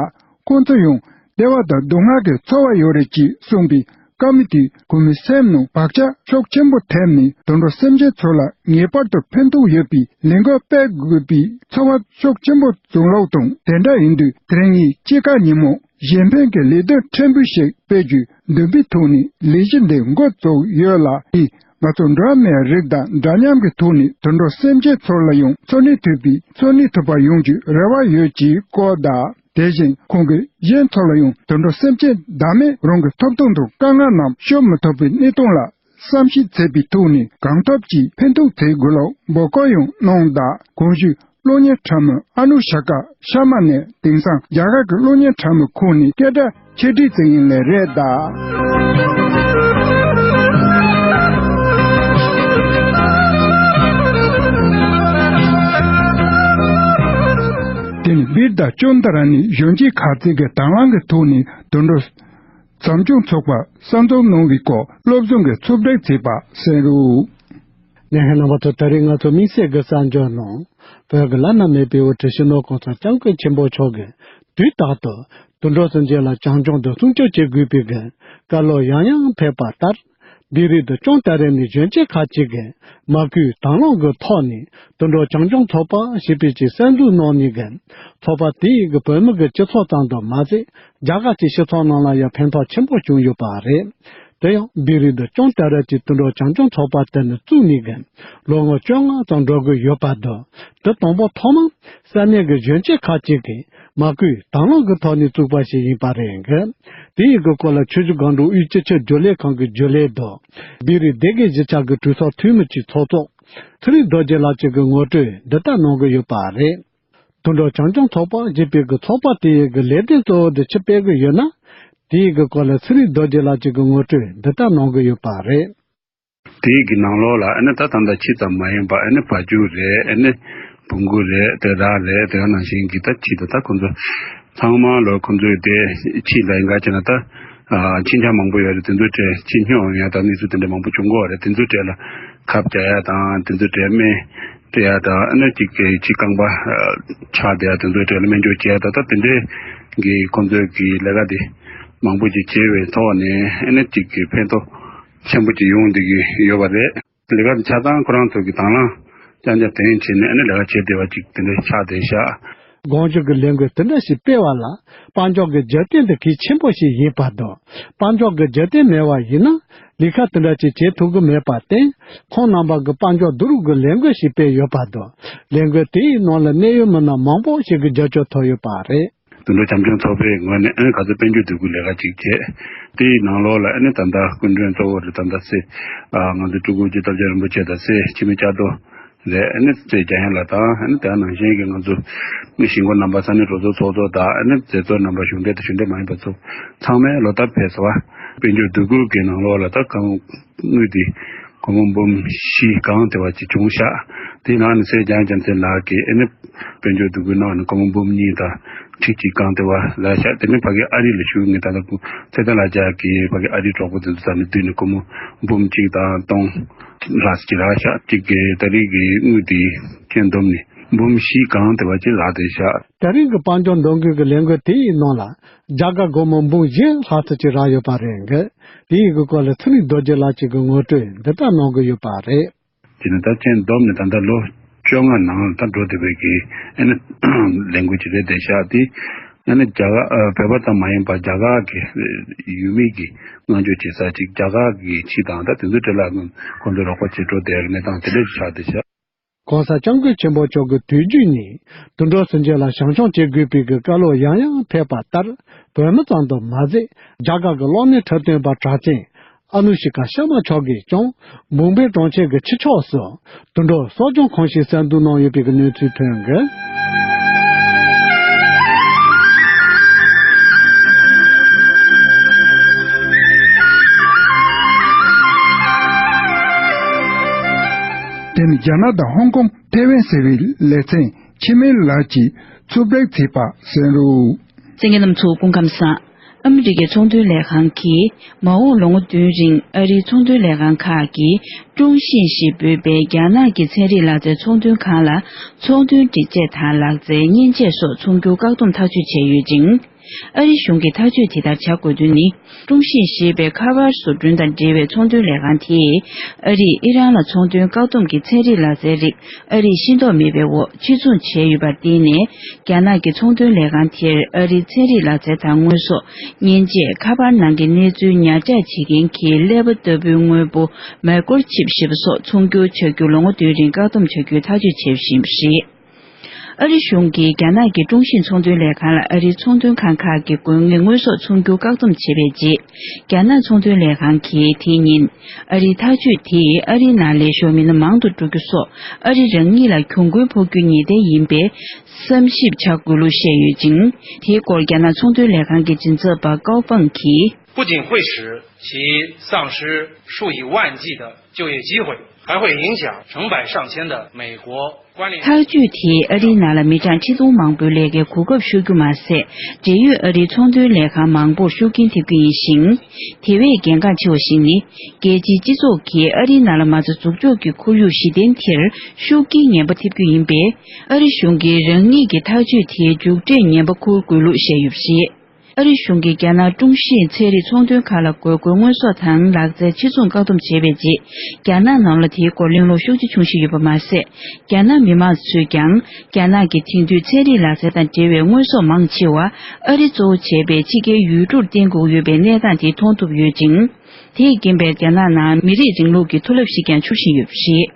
ཁོང་ཚོ་ཡང་བདེ་བ་དང་སྡུག་བསྔལ་གྱི་ཚོར་བ་ཡོད་རེད་ཅེས་གསུངས་པས། བཀའ་མོལ་དེས་ཁོ་མོའི་སེམས་ནང་བག་ཆགས་ཤུགས་ཆེན་པོ་ཐེབས་ནས། དུད་འགྲོ་སེམས་ཅན་ཚོ་ལ་ངེས་པར་དུ་ཕན་ཐོགས་ཡོད་པའི་ལས་འགུལ་སྤེལ་དགོས་པའི་ཚོར་བ་ཤུགས་ཆེན་པོ་བྱུང་ལུགས་དང་། དེ་འདྲ་ཡིན་དུས་དེ་རིང་ངས་དཔྱིད་ཀ་ཉིན་མོ་གཞན་ཕན་གྱི་ལས་དོན་ཕྲན་བུ་ཞིག་སྤེལ་རྒྱུའི་འདུན་པའི་ཐོག་ནས་ལས་གཞི་འདི་འགོ་བཙུགས་ཡོད་ལ། དེས་ང་ཚོ་འགྲོ་བ་མིའི་རིགས་དང་འདྲ་མཉམ་གྱི་ཐོག་ནས་དུད་འགྲོ་སེམས་ཅན་ཚོ་ལ་ཡང་འཚོ་གནས་ཐུབ་པའི་འཚོ་གནས་ཐུབ་པ་ཡོང་རྒྱུའི་རེ་བ་ཡོད་ཅེས་བཀོད་གདའ། དེ་བཞིན་ཁོང་གིས་གཞན་ཚོ་ལ་ཡང་དུད་འགྲོ་སེམས་ཅན་བདག་མེད་རང་གི་ཐོབ་ཐང་དང་དཀའ་ངལ་རྣམས་ཤོད་མི་ཐུབ་པའི་གནས་སྟངས་ལ་བསམ་ཤེས་བྱེད་པའི་ཐོག་ནས་གང་ཐུབ་ཀྱིས་ཕན་ཐོགས་བྱེད་དགོས་ལུགས་འབོད་སྐུལ་ཡང་གནང་གདའ། གོང་ཞུས་གློག་བརྙན་འཁྲབ་མི་ཨ་ནུ་ཤ་ཀ་ཤར་མ་ནི་དེང་སང་རྒྱ་གར་གྱི་གློག་བརྙན་འཁྲབ་མི་ཁོངས་ནས་སྐད་གྲགས་ཆེ་གྲས་ཅིག་ཡིན་ལེ་རེད་གདའ། དེ་ནི་བིར་དང་ཅོན་ཏ་ར་ནི་གཞོན་སྐྱེས་ཁག་ཅིག་གིས་དང་བླངས་ཀྱི་ཐོག་ནས་དུད་འགྲོ་འཛིན་སྐྱོང་ཚོགས་པ་གསར་འཛུགས་གནང་བའི་སྐོར་སློབ་སྦྱོང་གི་ཚོགས་སྒྲིག་བྱས་པ་གསན་རོགས། ལྷན་རྒྱས་རྣམ་པ་ཚོ། ད་རེས་ང་ཚོ་དམིགས་བསལ་གྱི་གསར་འགྱུར་ནང་། བོད་ཀྱི་བླ་ན་མེད་པའི་དབུ་ཁྲིད་སྤྱི་ནོར་༸གོང་ས་༸སྐྱབས་མགོན་ཆེན་པོ་མཆོག་གིས་དུས་རྟག་ཏུ་དུད་འགྲོ་སེམས་ཅན་ལ་བྱམས་སྐྱོང་དང་སྲུང་སྐྱོབ་བྱེད་དགོས་པའི་འགན་བཀའ་སློབ་ཡང་ཡང་ཕེབས་པ་ལྟར། བྷི་རི་དུ་ཅོང་ཏ་རེ་ནས་གཞོན་སྐྱེས་ཁག་ཅིག་གིས་མ་བསྐུལ་དང་བླངས་ཀྱི་ཐོག་ནས་དུད་འགྲོ་བྱང་ཆུབ་ཚོགས་པ་ཞེས་པའི་ཅིག་གསར་འཛུགས་གནང་ནས་ཀྱང་ཚོགས་པ་དེ་ཡི་གི་བོད་མི་གི་སྤྱི་ཚོགས་ཙམ་དུ་མ་ཟད་རྒྱ་གར་གྱི་སྤྱི་ཚོགས་ནང་ལ་ཡང་ཕན་ཐོགས་ཆེན་པོ་བྱུང་ཡོད་པ་རེད། དེ་ཡང་བྷི་རི་དུ་ཅོང་ཏ་རེ་གྱི་དུད་འགྲོ་བྱང་ཆུབ་ཚོགས་པ་དེ་ནི་བཙུགས་ནས་ཀྱང་ལོ་ངོ་བཅོ་ལྔ་ཙམ་འགྲོ་གི་ཡོད་པ་དང་དེ་དང་པོ་ཐོག་མར་ས་གནས་ཀྱི་གཞོན་སྐྱེས་ཁག་ཅིག་གིས། མ་བསྐུལ་དང་བླངས་ཀྱི་ཐོག་ནས་བཙུགས་པ་ཞིག་ཡིན་པ་རེད། དེ་ཡི་གི་སྐོར་ལ་ཆུ་བཞི་སྒང་དྲུག་དབུས་སྤྱི་ཁྱབ་རྒྱུན་ལས་ཁང་གི་རྒྱུན་ལས་དང་། བྷི་རི་སྡེ་དགེ་གཞིས་ཆགས་ཀྱི་གྲོས་ཚོགས་འཐུས་མི་གཅིག་ཚོགས་གཙོ་ཚེ་རིང་རྡོ་རྗེ་ལགས་གཅིག་གིས་ངོ་སྤྲོད་འདི་ལྟར་གནང་གི་ཡོད་པ་རེད། དུད་འགྲོ་བྱང་ཆུབ་ཚོགས་པ་ཞེས་པའི་གི་ཚོགས་པ་དེ་ཡི་གི་ལས་དོན་གཙོ་བོ་དེ་ཆི་སྤེལ་གི་ཡོད་ན། དེ་ཡི་གི་སྐོར་ལ་ཚེ་རིང་རྡོ་རྗེ་ལགས་གཅིག་གིས་ངོ་སྤྲོད་འདི་ལྟར་གནང་གི་ཡོད་པ་རེད། དེའི་གི་ནང་ལོགས་ལ་ཨ་ནི་ད་ད་ལྟ་ཕྱི་ཙམ་མ་ཡིན་པ་ཨ་ནི་བ་ཕྱུགས་རེད། ཨ་ནི་བོང་གུ་རེད། དེ་ར་རེད། དེ་ག་ནང་བཞིན་གྱི་ད་ཕྱི་དུ་ད་ཁོང་ཚོ་ཚང་མ་ལོ་ཁོང་ཚོའི་དེ་ཕྱི་ལ་ཡིན་ག་བྱས་ན་ད་ཨ་ཕྱི་འཁྱམ་མང་པོ་ཡོད་རེད། དེ་ཚོ་གྲས་ཕྱི་སྨྱོ་ཡ་ད་གནས་ཚུལ་དེ་འདྲ་མང་པོ་བྱུང་གི་ཡོད་རེད། དེ་ཚོ་གྲས་ལ་ཁབ་རྒྱག་ཡ་དང་དེ་ཚོ་གྲས་སྨན་སྤྲད་ཡ་དང་ཨ་ནི་གཅིག་གི་ཕྱི་རྐང་པ་ཆག་བསྡད་ཡ་དེ་ཚོ་གྲས་ལ་སྨན་བཅོས་བྱས་ཡ་ད་ད་དེ་འདྲའི་གི་ཁོང་ཚོའི་གི་ལས་ཀ་དེ་མང་པོ་ཅིག་བྱས་པའི་ཐོག་ནས་ཨ་ནི་གཅིག་གི་ཕན་ཐོགས། ཆེན་པོ་ཅིག་ཡོང་བསྡད་ཀྱི་ཡོད་པ་རེད། ལས་ཀ་འདི་ཆ་ཚང་ཁོ་རང་ཚོ་གི་དང་བླངས་རྐྱང་རྐྱང་དེ་བྱས་ནས་ཨ་ནི་ལས་ཀ་བྱེད་བསྡད་པ་ཅིག་དེ་འདྲ་ཆགས་བསྡད་ཤག། དགོངས་ཞུ་གི་ལས་འགུལ་དེ་འདྲ་ཞིག་སྤེལ་བ་ལ་དཔལ་འབྱོར་གྱི་རྒྱབ་རྟེན་དེ་གལ་ཆེན་པོ་ཞིག་ཡིན་པ་དང་། དཔལ་འབྱོར་གྱི་རྒྱབ་རྟེན་མེད་པ་ཡིན་ན་ལས་ཀ་དེ་འདྲ་ཅིག་བྱེད་ཐུབ་ཀྱི་མེད་པར་བརྟེན། ཁོང་རྣམ་པ་གིས་དཔལ་འབྱོར་བསྡུ་རུབ་ཀྱི་ལས་འགུལ་ཞིག་སྤེལ་ཡོད་པ་དང་། ལས་འགུལ་དེའི་ནང་ལ་གནད་ཡོད་མི་སྣ་མང་པོ་ཞིག་གིས་རྒྱབ་སྐྱོར་ཐོབ་ཡོད་པ་རེད། དུད་འགྲོ་བྱམས་སྐྱོང་ཚོགས་པའི་ངོས་ནས་ཨ་ནི་ག་ཚོད་དཔལ་འབྱོར་འདུ་འགོད་ལས་ཀ་ཅིག་བྱས། དེའི་ནང་ལོགས་ལ་ཨ་ནི་ད་ལྟ་སྐུ་མགྲོན་གཙོ་བོ་རེད། ད་ལྟ་སྲས་ཨ་ང་ཚོ་སྤྲུལ་སྐུ་རྗེ་སྟོབས་རྒྱལ་རིན་པོ་ཆེ་དང་སྲས་འཆི་མེད་ལྕགས་རྡོ་རེད། ཨ་ནི་སྲས་འཇམ་དབྱངས་ལགས་དང་ཨ་ནི་དེ་ནང་བཞིན་གྱི་ང་ཚོ་གཞིས་འགོ་རྣམ་པ་ས་གནས་གྲོས་ཚོགས་ཚོགས་གཙོ་དང་ཨ་ནི་མཛད་གཙོ་རྣམ་པ་གཞུང་འབྲེལ་དང་གཞུང་འབྲེལ་མ་ཡིན་པ་ཚོ་ཚང་མས་ལོ་ལྟར་ཕེབས་སོང་བ། དཔལ་འབྱོར་འདུ་འགོད་ཀྱི་ནང་ལོགས་ལ་ད་གང་དངུལ་དེ་སྒོར་མོ་འབུམ་བཞི་གང་དེ་བ་ཅིག་བྱུང་ཤག། དེའི་ནང་ནས་སྲས་འཇམ་དབྱངས་རྒྱལ་མཚན་ལགས་ཀྱིས་ཨ་ནི་དཔལ་འབྱོར་འདུ་འགོད་གནང་ནས་སྒོར་མོ་འབུམ་གཉིས་དང་ཁྲི་གཅིག་གང་དེ་བ་ལ་ཤག། དེ་ནས་ཕ་གི་ཨ་རི་ལ་བཞུགས་ངེས་ད་ལྟ་སྐུ་ཚེ་བརྟན་ལགས་ཀྱིས་ཕ་གི་ཨ་རིའི་གྲོགས་པོ་དེ་ཚོ་ཚང་མ་བསྡུས་ནས་སྒོར་མོ་འབུམ་གཅིག་དང་སྟོང་ལྷག་ཅིག་རག་ཤག། གཅིག་གི་ད་རེས་ཀྱི་དངུལ་དེ་ཁྱོན་བསྡོམས་ནས་འབུམ་བཞི་གང་དེ་བ་ཅིག་རག་བསྡད་ཤག། ད་རེས་ཀྱི་དཔལ་འབྱོར་འདུ་འགོད་ཀྱི་ལས་འགུལ་དེའི་ནང་ལ་རྒྱ་གར་སྒོར་མོ་འབུམ་བཞི་ལྷག་ཙམ་ཅིག་རག་ཡོད་པ་རེད། དེ་ཡི་གི་སྐོར་ལ་ཚེ་རིང་རྡོ་རྗེ་ལགས་ཀྱིས་ངོ་སྤྲོད་འདི་ལྟར་གནང་གི་ཡོད་པ་རེད། དེ་ནི་ད་ཅན་བསྡོམས་ནས་ད་ལྟ་ལོ་བཅོ་ལྔ་ནང་ལ་ད་འགྲོ་བསྡད་པའི་གི་ཨ་ནི་ལས་འགུལ་ཅིག་རེད་བསྡད་ཤག། དེ་ཨ་ནི་རྒྱ་གར་ཨ་བོད་པ་ཙམ་མ་ཡིན་པར་རྒྱ་གར་གྱི་ཡུལ་མི་གི་སྔོན་འཇུག་བྱེད་ས་ཅིག་རྒྱ་གར་གྱི་ཕྱི་དང་ད་དེ་ཚོའི་གྲས་ལ་ཁོང་ཚོས་རོགས་པ་བྱེད་འགྲོ་བསྡད་ཀྱི་གནས་སྟངས་དེ་འདྲ་ཞིག་ཆགས་བསྡད་ཤག། གོང་ས་སྐྱབས་མགོན་ཆེན་པོ་མཆོག་གི་དུས་རྒྱུན་ནས་དུད་འགྲོ་སུན་འབྱིན་ལ་བྱང་ཆུབ་བྱེད་དགོས་པའི་གི་བཀའ་སློབ་ཡང་ཡང་ཕེབས་པ་ལྟར་བོད་མི་ཙམ་དུ་མ་ཟད་རྒྱ་གར་གྱི་གློག་བརྙན་འཁྲབ་སྟོན་པ་གྲགས་ཅན་ཨ་ནུ་ཤི་ཀ་ཤར་མ་མཆོག་གིས་ཀྱང་མུམ་བེ་གྲོང་ཁྱེར་གྱི་ཕྱི་ཕྱོགས་སུ་དུད་འགྲོ་གསོ་སྐྱོང་ཁང་ཞིག་གསར་འཛུགས་གནང་ཡོད་པའི་གི་གནས་ཚུལ་ཐོན་གི། དེ་ནི་རྒྱ་ནག་དང་ཧོང་ཀོང་། ཐེ་ཝན་ཟེར་བའི་ལེ་ཚན་འཆི་མེད་ལགས་ཀྱིས་རྩོམ་སྒྲིག་བྱས་པ་གསན་རོགས། གསན་མཁན་རྣམ་ཚོ་སྐུ་ཁམས་བཟང་། ཨ་མི་རི་ཀའི་ཚོང་དོན་ལས་ཁང་གིས་མ་འོངས་ལོ་ངོ་བདུན་རིང་ཨ་རིའི་ཚོང་དོན་ལས་ཁང་ཁག་གིས་ཀྲུང་ཤིན་ཞེས་འབོད་པའི་རྒྱ་ནག་གི་ཚན་རིག་ལག་རྩལ་ཚོང་དོན་ཁང་ལ་ཚོང་དོན་སྒྲིག་ཆས་དང་ལག་རྩལ་མཉེན་ཆས་སོགས་ཚོང་སྒྱུར་བཀག་སྡོམ་ཐག་གཅོད་བྱས་ཡོད་ཅིང་། ཨ་རི་གཞུང་གིས་ཐག་གཅོད་དེ་ལྟར་བྱ་དགོས་དོན་ནི། ཀྲུང་ཤིན་ཞེས་པའི་ཁ་པར་བཟོ་སྐྲུན་དང་འབྲེལ་བའི་ཚོང་དོན་ལས་ཁང་དེས་ཨ་རིས་ཨི་རན་ལ་ཚོང་དོན་བཀག་སྡོམ་གྱི་ཚན་རིག་ལག་རྩལ་རིགས་ཨ་རིས་ཤེས་རྟོགས་མེད་པའི་འོག་ཕྱིར་ཚོང་བྱས་ཡོད་པར་བརྟེན་ནས། རྒྱ་ནག་གི་ཚོང་དོན་ལས་ཁང་དེར་ཨ་རིའི་ཚན་རིག་ལག་རྩལ་དང་དངོས་ཟོག་མཉེན་ཆས། ཁ་པར་ནང་གི་གནས་ཚུལ་ཉར་འཇོག་བྱེད་མཁན་གྱི་ཀླད་པ་ལྟ་བུའི་དངོས་པོ་མའི་ཀོར་ཆིབ་ཞེས་པ་སོགས་ཚོང་སྒྱུར་བྱ་རྒྱུ་ལོ་ངོ་བདུན་རིང་བཀག་སྡོམ་བྱ་རྒྱུའི་ཐག་གཅོད་བྱས་པ་ཞིག་ཡིན་པ་རེད། ཨ་རི་གཞུང་གིས་རྒྱ་ནག་གི་ཀྲུང་ཤིན་ཚོང་དོན་ལས་ཁང་ལ་ཨ་རིའི་ཚོང་དོན་ཁང་ཁག་གི་དགོས་ངེས་དངོས་ཟོག་ཚོང་སྒྱུར་བཀག་སྡོམ་བྱས་པའི་རྗེས། རྒྱ་ནག་ཚོང་དོན་ལས་ཁང་གིས་དེའི་ཉིན། ཨ་རིའི་ཐག་གཅོད་དེས་ཨ་རིའི་ནང་ལས་ཞོར་མི་སྣ་མང་དུ་འགྲོ་རྒྱུ་སོགས་ཨ་རི་རང་ཉིད་ལ་གྱོང་གུན་ཕོག་རྒྱུ་ཉེན་ལྡན་ཡིན་པས་བསམ་ཞིབ་བྱ་དགོས་ལུགས་བཤད་ཡོད་ཅིང་། དེའི་སྐོར་རྒྱ་ནག་ཚོང་དོན་ལས་ཁང་གི་མགྲིན་ཚབ་པ་ཀའོ་ཧྥང་གིས། 不仅会使其丧失数以万计的就业机会，还会影响成百上千的美国关联。 ཐག་གཅོད་དེས་ཨ་རིའི་ནང་ལ་མི་གྲངས་ཁྲི་སྟོང་མང་པོའི་ལས་ཀའི་གོ་སྐབས་ཤོར་རྒྱུ་མ་ཟད། འབྲེལ་ཡོད་ཨ་རིའི་ཚོང་དོན་ལས་ཁང་མང་པོར་ཤུགས་རྐྱེན་ཐེབས་རྒྱུ་ཡིན་ཞིང་། དེ་བས་གལ་འགངས་ཆེ་བ་ཞིག་ནི། རྒྱལ་སྤྱིའི་སྤྱི་ཚོགས་ཀྱིས་ཨ་རིའི་ནང་ལ་མ་རྩ་འཛུགས་འཇོག་གི་ཁོར་ཡུག་གཞི་རྟེན་དེར་ཤུགས་རྐྱེན་ངན་པ་ཐེབས་རྒྱུ་ཡིན་པས། ཨ་རི་གཞུང་གིས་རང་ཉིད་ཀྱི་ཐག་གཅོད་དེའི་མཇུག་འབྲས་ངན་པ་འཁུར་དགོས་ལུགས་བཤད་ཡོད་པ་རེད། ཨ་རི་གཞུང་གིས་རྒྱ་ནག་ཀྲུང་ཞི་ཚན་རིག་ཚོང་དོན་ཁང་ལ་དགོས་མཁོའི་དངོས་ཟོག་དང་ལག་རྩལ་ཕྱིར་ཚོང་བཀག་སྡོམ་བྱས་པའི་རྗེས། རྒྱ་ནག་ནང་ལ་དེའི་སྐོར་གླེང་སློང་ཤུགས་ཆེ་བྱུང་བཞིན་ཡོད་པ་མ་ཟད། རྒྱ་ནག་མི་མང་ཚོས་ཀྱང་། རྒྱ་ནག་གིས་དེང་དུས་ཚན་རིག་ལག་རྩལ་དང་འབྲེལ་བའི་དངོས་ཟོག་མང་ཆེ་བ། ཨ་རི་གཙོ་བོ་བྱས་པའི་ཕྱི་རྒྱལ་ཡུལ་གྲུར་བརྟེན་དགོས་ཡོད་པའི་གནས་སྟངས་དེ་མཐོང་ཐུབ་ཡོད་ཅིང་། དེས་རྐྱེན་པས་རྒྱ་ནག་ནང་མི་རིགས་རིང་ལུགས་ཀྱི་མཐོ་རླབས་ཤིག་ཀྱང་འཕྱུར་བཞིན་ཡོད་པ་རེད།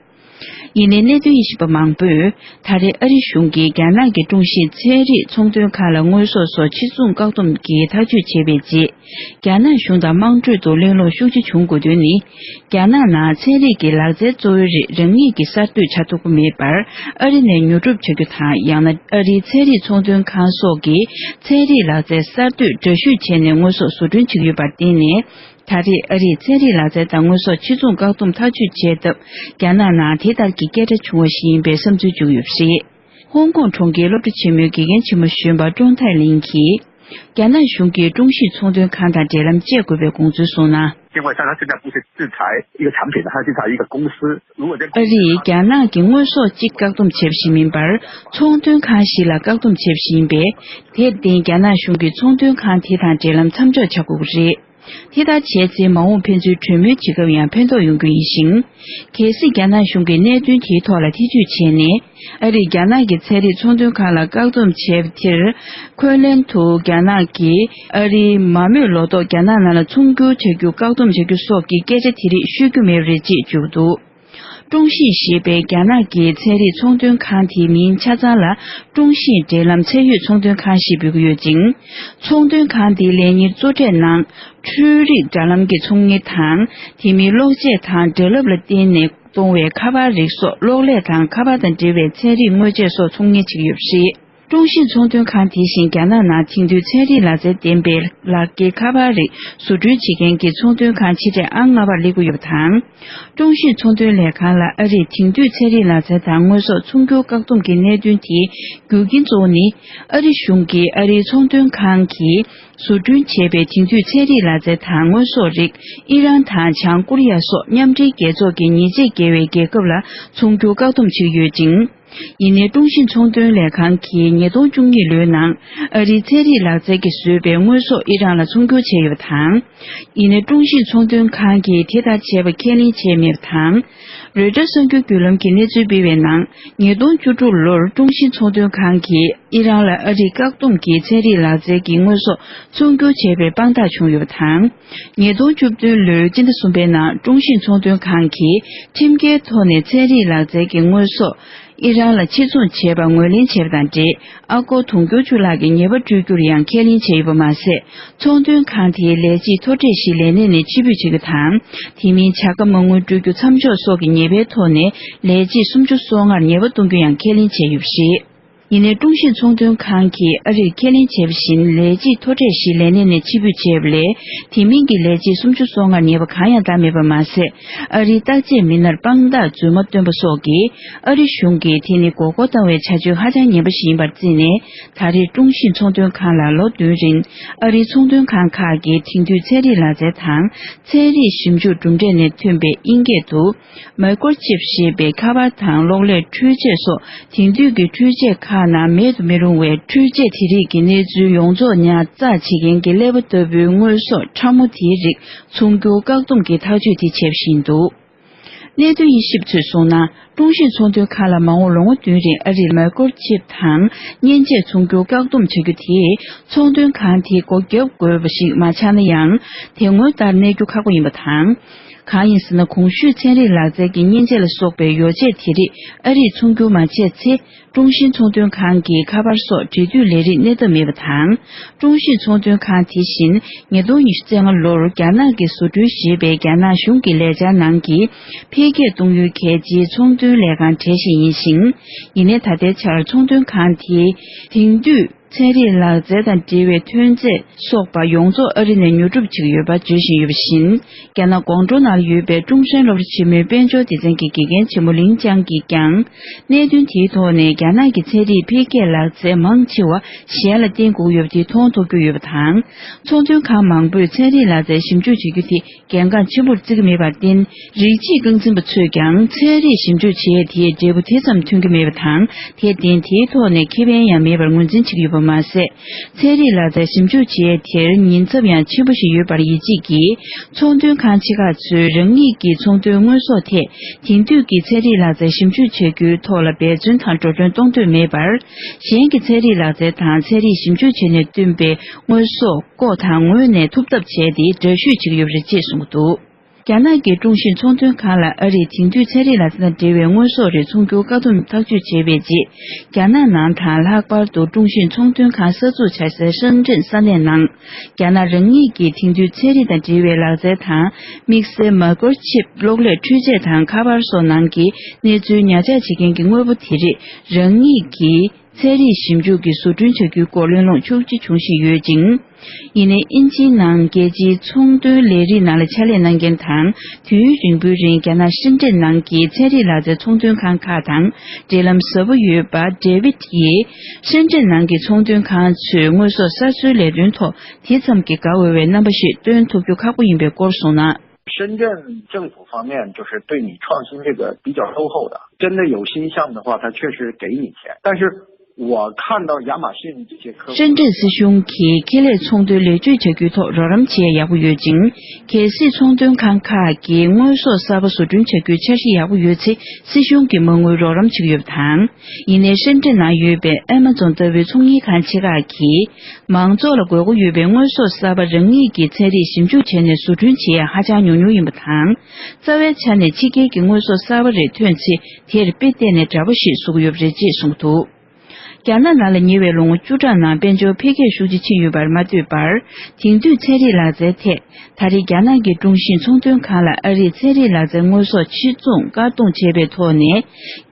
ཡིན་ནའི་གནད་དོན་དབྱེ་ཞིབ་པ་མང་པོས། ད་རེས་ཨ་རི་གཞུང་གིས་རྒྱ་ནག་གི་ཀྲུང་ཞི་ཚན་རིག་ཚོང་དོན་ཁང་ལ་དངོས་ཟོག་སོགས་ཕྱིར་ཚོང་བཀག་སྡོམ་གྱི་ཐག་གཅོད་བྱས་པའི་རྗེས། རྒྱ་ནག་གཞུང་དང་དམངས་ཁྲོད་དུ་གླེང་སློང་ཤུགས་ཆེ་བྱུང་དགོས་དོན་ནི། རྒྱ་ནག་ནང་ཚན་རིག་གི་ལག་རྩལ་གཙོ་བོའི་རིགས་རང་ཉིད་ཀྱིས་གསར་གཏོད་བྱ་ཐུབ་ཀྱི་མེད་པར། ཨ་རི་ནས་ཉོ་སྒྲུབ་བྱ་རྒྱུ་དང་། ཡང་ན་ཨ་རིའི་ཚན་རིག་ཚོང་དོན་ཁང་སོགས་ཀྱིས་ཚན་རིག་ལག་རྩལ་གསར་གཏོད་འདྲ་བཤུས་བྱས་ནས་དངོས་ཟོག་བཟོ་སྐྲུན་བྱེད་ཀྱི་ཡོད་པར་བརྟེན་ནས། ད་རེས་ཨ་རིས་ཚན་རིག་ལག་རྩལ་དང་དངོས་ཟོག་ཕྱིར་ཚོང་བཀག་སྡོམ་ཐག་གཅོད་བྱས་སྟབས། རྒྱ་ནག་ནང་དེ་ལྟར་གྱི་སྐད་སྒྲ་བྱུང་བ་ཞིག་ཡིན་པའི་བསམ་ཚུལ་བྱུང་ཡོད་པ་རེད། ཧོང་ཀོང་གྲོང་ཁྱེར་སློབ་གྲྭ་ཆེན་མོའི་དགེ་རྒན་ཆེན་མོ་གཞོན་པ་ཀྲོང་ཐའེ་ལིན་གྱིས། རྒྱ་ནག་གཞུང་གིས་ཀྲུང་ཞི་ཚོང་དོན་ཁང་དང་འབྲེལ་ལམ་བཅད་དགོས་པའི་དགོངས་ཚུལ་གསུངས་ན། 因为他他现在不是制裁一个产品，他制裁一个公司。如果这 ཨ་རིས་རྒྱ་ནག་གི་དངོས་ཟོག་གཅིག་བཀག་སྡོམ་བྱས་པ་ཞིག་མིན་པར། ཚོང་དོན་ཁང་ཞིག་ལ་བཀག་སྡོམ་བྱས་པ་ཞིག་ཡིན་པས། དེར་བརྟེན་རྒྱ་ནག་གཞུང་གིས་ཚོང་དོན་ཁང་དེ་དང་འབྲེལ་ལམ་མཚམས་འཇོག་བྱ་དགོས་ཀྱི་རེད། དེ་ལྟར་བྱས་ཚེ། མ་འོངས་ཕན་ཚུན་གྲོས་མོལ་བྱེད་སྐབས་ཡང་ཕན་ཐོགས་ཡོང་རྒྱུ་ཡིན་ཞིང་། གལ་སྲིད་རྒྱ་ནག་གཞུང་གིས་གནད་དོན་དེའི་ཐོག་ལ་ཐེ་བྱུས་བྱས་ནས། ཨ་རིས་རྒྱ་ནག་གི་ཚན་རིག་ཚོང་དོན་ཁང་ལ་བཀག་སྡོམ་བྱས་པ་དེར། འཁོན་ལན་དུ་རྒྱ་ནག་གིས་ཨ་རིའི་མ་རྨོས་ལོ་ཏོག་རྒྱ་ནག་ནང་ལ་ཚོང་སྒྱུར་བྱ་རྒྱུ་བཀག་སྡོམ་བྱ་རྒྱུ་སོགས་ཀྱི་སྐད་ཆ་དེ་རིགས་ཤོད་རྒྱུ་མེད་པ་རེད་ཅེས་བརྗོད་འདུག་ཀྲུང་ཞི་ཞེས་པའི་རྒྱ་ནག་གི་ཚན་རིག་ཚོང་དོན་ཁང་དེའི་མིང་ཆ་ཚང་ལ། ཀྲུང་ཞི་འབྲེལ་ལམ་ཚད་ཡོད་ཚོང་དོན་ཁང་ཞེས་འབོད་ཀྱི་ཡོད་ཅིང་། ཚོང་དོན་ཁང་དེའི་ལས་གཉེར་གཙོ་གྲས་ནང་། འཕྲུལ་རིག་དྲ་ལམ་གྱི་ཚོང་གཉེར་དང་། དེ་མིན་གློག་ཆས་དང་བྲེལ་རླབས་ལ་བརྟེན་ནས་གཏོང་བའི་ཁ་པར་རིགས་སོགས། གློག་ཀླད་དང་ཁ་པར་དང་འབྲེལ་བའི་ཚན་རིག་དངོས་ཆས་སོགས་ཚོང་གཉེར་བྱེད་ཀྱི་ཡོད་པ་རེད། ཀྲུང་ཞིའི་ཚོང་དོན་ཁང་དེ་བཞིན་རྒྱ་ནག་ནང་དེང་དུས་ཚན་རིག་ལག་རྩལ་ལྡན་པའི་ལག་འཁྱེར་ཁ་པར་རིགས་བཟོ་སྐྲུན་བྱེད་མཁན་གྱི་ཚོང་དོན་ཁང་ཆེ་གྲས་ཨང་ལྔ་པར་སླེབས་ཀྱི་ཡོད་པ་དང་། ཀྲུང་ཞིའི་ཚོང་དོན་ལས་ཁང་ལ་ཨ་རིས་དེང་དུས་ཚན་རིག་ལག་རྩལ་དང་དངོས་ཟོག་ཚོང་སྒྱུར་བཀག་སྡོམ་གྱི་གནད་དོན་དེའི་རྒྱུ་རྐྱེན་གཙོ་བོ་ནི། ཨ་རི་གཞུང་གིས་ཨ་རིའི་ཚོང་དོན་ཁང་གིས་བཟོ་སྐྲུན་བྱས་པའི་དེང་དུས་ཚན་རིག་ལག་རྩལ་དང་དངོས་ཟོག་རིགས་ཨི་རན་དང་བྱང་ཀོ་རི་ཡ་སོགས་མཉམ་འབྲེལ་རྒྱལ་ཚོགས་ཀྱི་ཉེས་ཆད་འགེལ་བའི་རྒྱལ་ཁབ་ལ་ཚོང་སྒྱུར་བཀག་སྡོམ་བྱེད་ཀྱི་ཡོད་ཅིང་། ཡིན་ནའི་ཀྲུང་ཞིའི་ཚོང་དོན་ལས་ཁང་གིས་ཉིས་སྟོང་བཅུ་གཉིས་ལོའི་ནང་ཨ་རིའི་ཚན་རིག་ལག་རྩལ་གྱིས་བཟོས་པའི་དངོས་ཟོག་ཨི་རན་ལ་ཚོང་སྒྱུར་བྱས་ཡོད་པ་དང་། ཡིན་ནའི་ཀྲུང་ཞིའི་ཚོང་དོན་ཁང་གིས་དེ་ལྟར་བྱས་པ་ཁས་ལེན་བྱས་མེད་པ་དང་། རོའི་ཊར་གསར་འགྱུར་བརྒྱུད་ལམ་གྱིས་གནས་ཚུལ་སྤེལ་བའི་ནང་། ཉིས་སྟོང་བཅུ་དྲུག་ལོར་ཀྲུང་ཞིའི་ཚོང་དོན་ཁང་གིས་ཨི་རན་ལ་ཨ་རིས་བཀག་སྡོམ་གྱིས་ཚན་རིག་ལག་རྩལ་གྱི་དངོས་ཟོག་ཚོང་སྒྱུར་བྱས་པའི་དཔང་རྟགས་བྱུང་ཡོད་པ་དང་། ཉིས་སྟོང་བཅུ་བདུན་ལོའི་སྤྱི་ཟླ་གསུམ་པའི་ནང་ཀྲུང་ཞིའི་ཚོང་དོན་ཁང་གིས་ཁྲིམས་འགལ་ཐོག་ནས་ཚན་རིག་ལག་རྩལ་གྱི་དངོས་ཟོག་ཨི་རན་ལ་ཕྱིར་ཚོང་བྱས་པར་ངོས་ལེན་བྱས་པ་དང་འབྲེལ། ཨ་སྒོར་དུང་ཕྱུར་བཅུ་ལྷག་གི་ཉེས་པ་སྤྲོད་རྒྱུར་ཡང་ཁས་ལེན་བྱས་ཡོད་པ་མ་ཟད། ཚོང་དོན་ཁང་དེའི་ལས་བྱེད་མཐོ་གྲས་ཤིག་ལས་གནས་ནས་ཕྱིར་འབུད་བྱེད་རྒྱུ་དང་། དེ་མིན་བྱ་དགའ་མ་དངུལ་སྤྲོད་རྒྱུ་མཚམས་འཇོག་སོགས་ཀྱི་ཉེས་པའི་ཐོག་ནས་ལས་བྱེད་སུམ་ཅུ་སོ་ལྔར་ཉེས་པ་གཏོང་རྒྱུ་ཡང་ཁས་ལེན་བྱས་ཡོད་པ་རེད། ཡིན་ནའི་ཀྲུང་ཞིའི་ཚོང་དོན་ཁང་གིས་ཨ་རིར་ཁས་ལེན་བྱས་པ་བཞིན་ལས་བྱེད་མཐོ་གྲས་ཤིག་ལས་གནས་ནས་ཕྱིར་འབུད་བྱས་པ་ལས། དེ་མིན་གྱི་ལས་བྱེད་སུམ་ཅུ་སོ་ལྔར་ཉེས་པ་གང་ཡང་བཏང་མེད་པ་མ་ཟད། ཨ་རིའི་བརྟག་དཔྱད་མི་སྣར་དཔང་རྟགས་རྫུན་མ་བཏོན་པ་སོགས་ཀྱིས་ཨ་རི་གཞུང་གིས་དེ་ནི་མགོ་སྐོར་བཏང་བའི་བྱ་སྤྱོད་ཧ་ཅང་ངན་པ་ཞིག་ཡིན་པར་བརྩིས་ནས། ད་རེས་ཀྲུང་ཞིའི་ཚོང་དོན་ཁང་ལ་ལོ་བདུན་རིང་ཨ་རིའི་ཚོང་དོན་ཁང་ཁག་གིས་དེང་དུས་ཚན་རིག་ལག་རྩལ་དང་ཚན་རིག་ཞིབ་འཇུག་གྲུབ་འབྲས་ནས་ཐོན་པའི་དབྱིན་སྐད་དུ། མའི་ཀོར་ཆིབ་ཞེས་པའི་ཁ་པར་དང་གློག་ཀླད་འཕྲུལ་ཆས་སོགས་དེང་དུས་ཀྱི་འཕྲུལ་ཆས་ཁག་ནང་མེད་དུ་མི་རུང་བའི་འཕྲུལ་ཆས་དེ་རིགས་ཀྱི་གནས་ཚུལ་ཡོངས་རྫོགས་ཉར་ཚགས་བྱེད་མཁན་གྱི་ཀླད་པ་ལྟ་བུའི་དངོས་ཟོག་ཕྲ་མོ་དེའི་རིགས་ཚོང་སྒྱུར་བཀག་སྡོམ་གྱི་ཐག་གཅོད་དེ་བྱས་པ་ཞིག་འདུག་གནད་དོན་དབྱེ་ཞིབ་ཚོས་གསུངས་ན། ཀྲུང་ཞིའི་ཚོང་དོན་ཁང་ལ་མ་འོངས་ལོ་ངོ་བདུན་རིང་ཨ་རིར་མའི་ཀོར་ཆིབ་དང་མཉེན་ཆས་ཚོང་སྒྱུར་བཀག་སྡོམ་བྱ་རྒྱུ་དེས། ཚོང་དོན་ཁང་དེས་སྒོ་བརྒྱབ་དགོས་པ་ཞིག་མ་ཆགས་ན་ཡང་། དེ་སྔོན་ལྟར་གནས་རྒྱུ་ཁག་པོ་ཡིན་པ་དང་། གང་ཡིན་ཟེར་ན། གོང་ཞུས་ཚན་རིག་ལག་རྩལ་གྱི་མཉེན་ཆས་ལ་སོགས་པའི་ཡོ་བྱད་དེ་རིགས་ཨ་རིས་ཚོང་སྒྱུར་མ་བྱས་ཚེ། ཀྲུང་ཞིའི་ཚོང་དོན་ཁང་གི་ཁ་པར་སོགས་འབྲེལ་མཐུད་ལས་རིགས་གནས་ཐབས་མེད་པ་དང་། ཀྲུང་ཞིའི་ཚོང་དོན་ཁང་དེ་བཞིན་ཉིས་སྟོང་ཉི་ཤུ་རྩ་ལྔ་ལོར་རྒྱ་ནག་གིས་བཟོ་སྐྲུན་བྱས་པའི་རྒྱ་ནག་གཞུང་གི་ལས་འཆར་ནང་གི་འཕེལ་རྒྱས་གཏོང་ཡུལ་གལ་ཆེའི་ཚོང་དོན་ལས་ཁང་གྲས་ཤིག་ཡིན་ཞིང་། ཡིན་ནའི་ད་ལྟའི་ཆར་ཚོང་དོན་ཁང་དེའི་དེང་དུས་ཚན་རིག་ལག་རྩལ་དང་འབྲེལ་བའི་ཐོན་རྫས་སོགས་པ་ཡོངས་རྫོགས་ཨ་རི་ནས་ཉོ་སྒྲུབ་བྱེད་ཀྱི་ཡོད་པ་བརྗོད་བཞིན་ཡོད་པ་བཞིན། རྒྱ་ནག་ཀོང་ཀྲོའུ་ནང་ལ་ཡོད་པའི་ཀྲུང་ཧྲན་སློབ་གྲྭ་ཆེན་མོའི་དཔལ་འབྱོར་སྡེ་ཚན་གྱི་དགེ་རྒན་ཆེན་མོ་ལིན་ཅང་གིས་ཀྱང་། གནད་དོན་དེའི་ཐོག་ནས་རྒྱ་ནག་གི་ཚན་རིག་འཕེལ་རྒྱས་ལག་རྩལ་མང་ཆེ་བ་གཞན་ལ་བརྟེན་དགོས་ཡོད་པ་དེ་མཐོང་ཐུབ་ཀྱི་ཡོད་པ་དང་། ཚོང་དོན་ཁང་མང་པོས་ཚན་རིག་ལག་རྩལ་ཞིབ་འཇུག་བྱེད་རྒྱུ་དེ་གལ་འགངས་ཆེན་པོར་བརྩི་གི་མེད་པར་བརྟེན། རིགས་གཅིག་རྐང་འཛིན་པ་ཚོས་ཀྱང་ཚན་རིག་ཞིབ་འཇུག་བྱེད་ཡས་དེའི་འབྲས་བུ་དེ་ཙམ་ཐོན་གྱི་མེད་པ་དང་། དེར་བརྟེན་དེའི་ཐོག་ནས་ཁེ་ཕན་ཡང་མེད་པར་ངོས་འཛིན་བྱེད་ཀྱི་ཡོད་པ། མ་ཟད། ཚན་རིག་ལག་རྩལ་ཞིབ་འཇུག་བྱེད་ཡས་དེར་ཉེན་ཚབས་ཡང་ཆེན་པོ་ཞིག་ཡོད་པར་ཡིད་ཆེས་ཀྱིས། ཚོང་དོན་ཁང་ཆེ་ཁག་ཚོས་རང་ཉིད་ཀྱི་ཚོང་དོན་དངོས་ཟོག་ཐད་དེང་དུས་ཀྱི་ཚན་རིག་ལག་རྩལ་ཞིབ་འཇུག་བྱ་རྒྱུའི་ཐོག་ལ་འབད་བརྩོན་དང་འགྲོ་གྲོན་གཏོང་འདོད་མེད་པར། གཞན་གྱི་ཚན་རིག་ལག་རྩལ་དང་ཚན་རིག་ཞིབ་འཇུག་བྱས་ནས་བཏོན་པའི་དངོས་ཟོག་བཀོག་དང་ངོས་ནས་ཐུབ་ཐབས་བྱས་ཏེ་འདྲ་བཤུས་བྱེད་ཀྱི་ཡོད་པ་རེད་ཅེས་གསུངས་འདུག་རྒྱ་ནག་གི་ཀྲུང་ཤིན་ཚོང་དོན་ཁང་ལ་ཨ་རིས་དེང་དུས་ཚན་རིག་ལག་རྩལ་དང་འབྲེལ་བའི་དངོས་ཟོག་རེ་ཚོང་རྒྱུར་བཀག་སྡོམ་ཐག་གཅོད་བྱས་པའི་རྗེས། རྒྱ་ནག་ནང་དང་ལྷག་པར་དུ་ཀྲུང་ཤིན་ཚོང་དོན་ཁང་གསར་འཛུགས་བྱ་སའི་ཧྲེན་ཀྲེན་ས་གནས་ནང་། རྒྱ་ནག་རང་ཉིད་ཀྱི་དེང་དུས་ཚན་རིག་དང་འབྲེལ་བའི་ལག་རྩལ་དང་། དམིགས་བསལ་མའི་ཀོར་ཆིབ་གློག་ཀླད་འཕྲུལ་ཆས་དང་ཁ་པར་སོགས་ནང་གི་གནས་ཚུལ་ཉར་ཆག་བྱེད་མཁན་གྱི་དངོས་པོ་དེ་རིགས་རང་ཉིད་ཀྱི། ཚན་རིག་ཞིབ་འཇུག་གི་བཟོ་སྐྲུན་བྱ་རྒྱུའི་སྐོར་གླེང་སློང་ཤུགས་ཆེ་བྱུང་བཞིན་ཡོད་ཅིང་། ཡིན་ནའི་དབྱིན་ཇིའི་ནང་རྒྱལ་སྤྱིའི་ཚོང་དོན་ལས་རིགས་ནང་ལ་ཕྱག་ལས་གནང་མཁན་དང་། དུས་ཡུན་རིང་པོའི་རིང་རྒྱ་ནག་ཧྲེན་ཀྲེན་ནང་གི་ཚན་རིག་ལག་རྩལ་ཚོང་དོན་ཁང་ཁག་དང་འབྲེལ་ལམ་ཟབ་པོ་ཡོད་པ་ཌེ་ཝིད་ཡིས། ཧྲེན་ཀྲེན་ནང་གི་ཚོང་དོན་ཁང་ཚོས་དངོས་ཟོག་གསར་བཟོའི་ལས་དོན་ཐོག་དེ་ཙམ་གྱི་དགའ་འོས་པའི་རྣམ་པ་ཞིག་སྟོན་ཐུབ་རྒྱུ་ཁག་པོ་ཡིན་པའི་སྐོར་གསུངས་ན། 深圳政府方面就是对你创新这个比较落后的，真的有新项目的话，他确实给你钱。但是我看到亚马逊这些客户， ཧྲེན་ཀྲེན་སྲིད་གཞུང་གིས་ཁེ་ལས་ཚོང་དོན་ལེགས་བཅོས་བྱ་རྒྱུའི་ཐོག་རོགས་རམ་བྱེད་ཡག་པོ་ཡོད་ཅིང་། གལ་སྲིད་ཚོང་དོན་ཁང་ཁག་གིས་དངོས་ཟོག་གསར་པ་བཟོ་སྐྲུན་བྱ་རྒྱུའི་འཆར་གཞི་ཡག་པོ་ཡོད་ཚེ། སྲིད་གཞུང་གིས་མ་དངུལ་རོགས་རམ་བྱེད་ཀྱི་ཡོད་པ་དང་། ཡིན་ནའི་ཧྲེན་ཀྲེན་ནང་ཡོད་པའི་ཨེ་མ་ཛོན་ལྟ་བུའི་ཚོང་གཉེར་ཁང་ཆེ་ཁག་གིས། མང་ཚོགས་ལ་དགོས་མཁོ་ཡོད་པའི་དངོས་ཟོག་གསར་པ་རང་ཉིད་ཀྱིས་ཚན་རིག་ཞིབ་འཇུག་བྱས་ནས་བཟོ་སྐྲུན་བྱེད་ཡ་ཧ་ཅང་ཉུང་ཉུང་ཡིན་པ་དང་། རྩ་བའི་ཆ་ནས་ཕྱི་རྒྱལ་གྱི་དངོས་ཟོག་གསར་པ་རེ་ཐོན་ཚེ་དེར་དཔེ་བལྟས་ནས་འདྲ་པོ་ཞིག་བཟོ་གི་ཡོད་པ་རེད་ཅེས་གསུངས་འདུག་རྒྱ་ནག་ནང་ལ་ཉེ་བའི་ལོ་ངོ་བཅུ་ཕྲག་ནང་དཔལ་འབྱོར་འཕེལ་རྒྱས་ཤུགས་ཆེ་ཕྱིན་ཡོད་པར་མ་ལྟོས་པར། དེང་དུས་ཚན་རིག་ལག་རྩལ་ཐད། ད་རེས་རྒྱ་ནག་གི་ཀྲུང་ཤིན་ཚོང་དོན་ཁང་ལ་ཨ་རིའི་ཚན་རིག་ལག་རྩལ་དངོས་ཟོག་ཕྱིར་ཚོང་བཀག་སྡོམ་བྱས་པའི་ཐོག་ནས།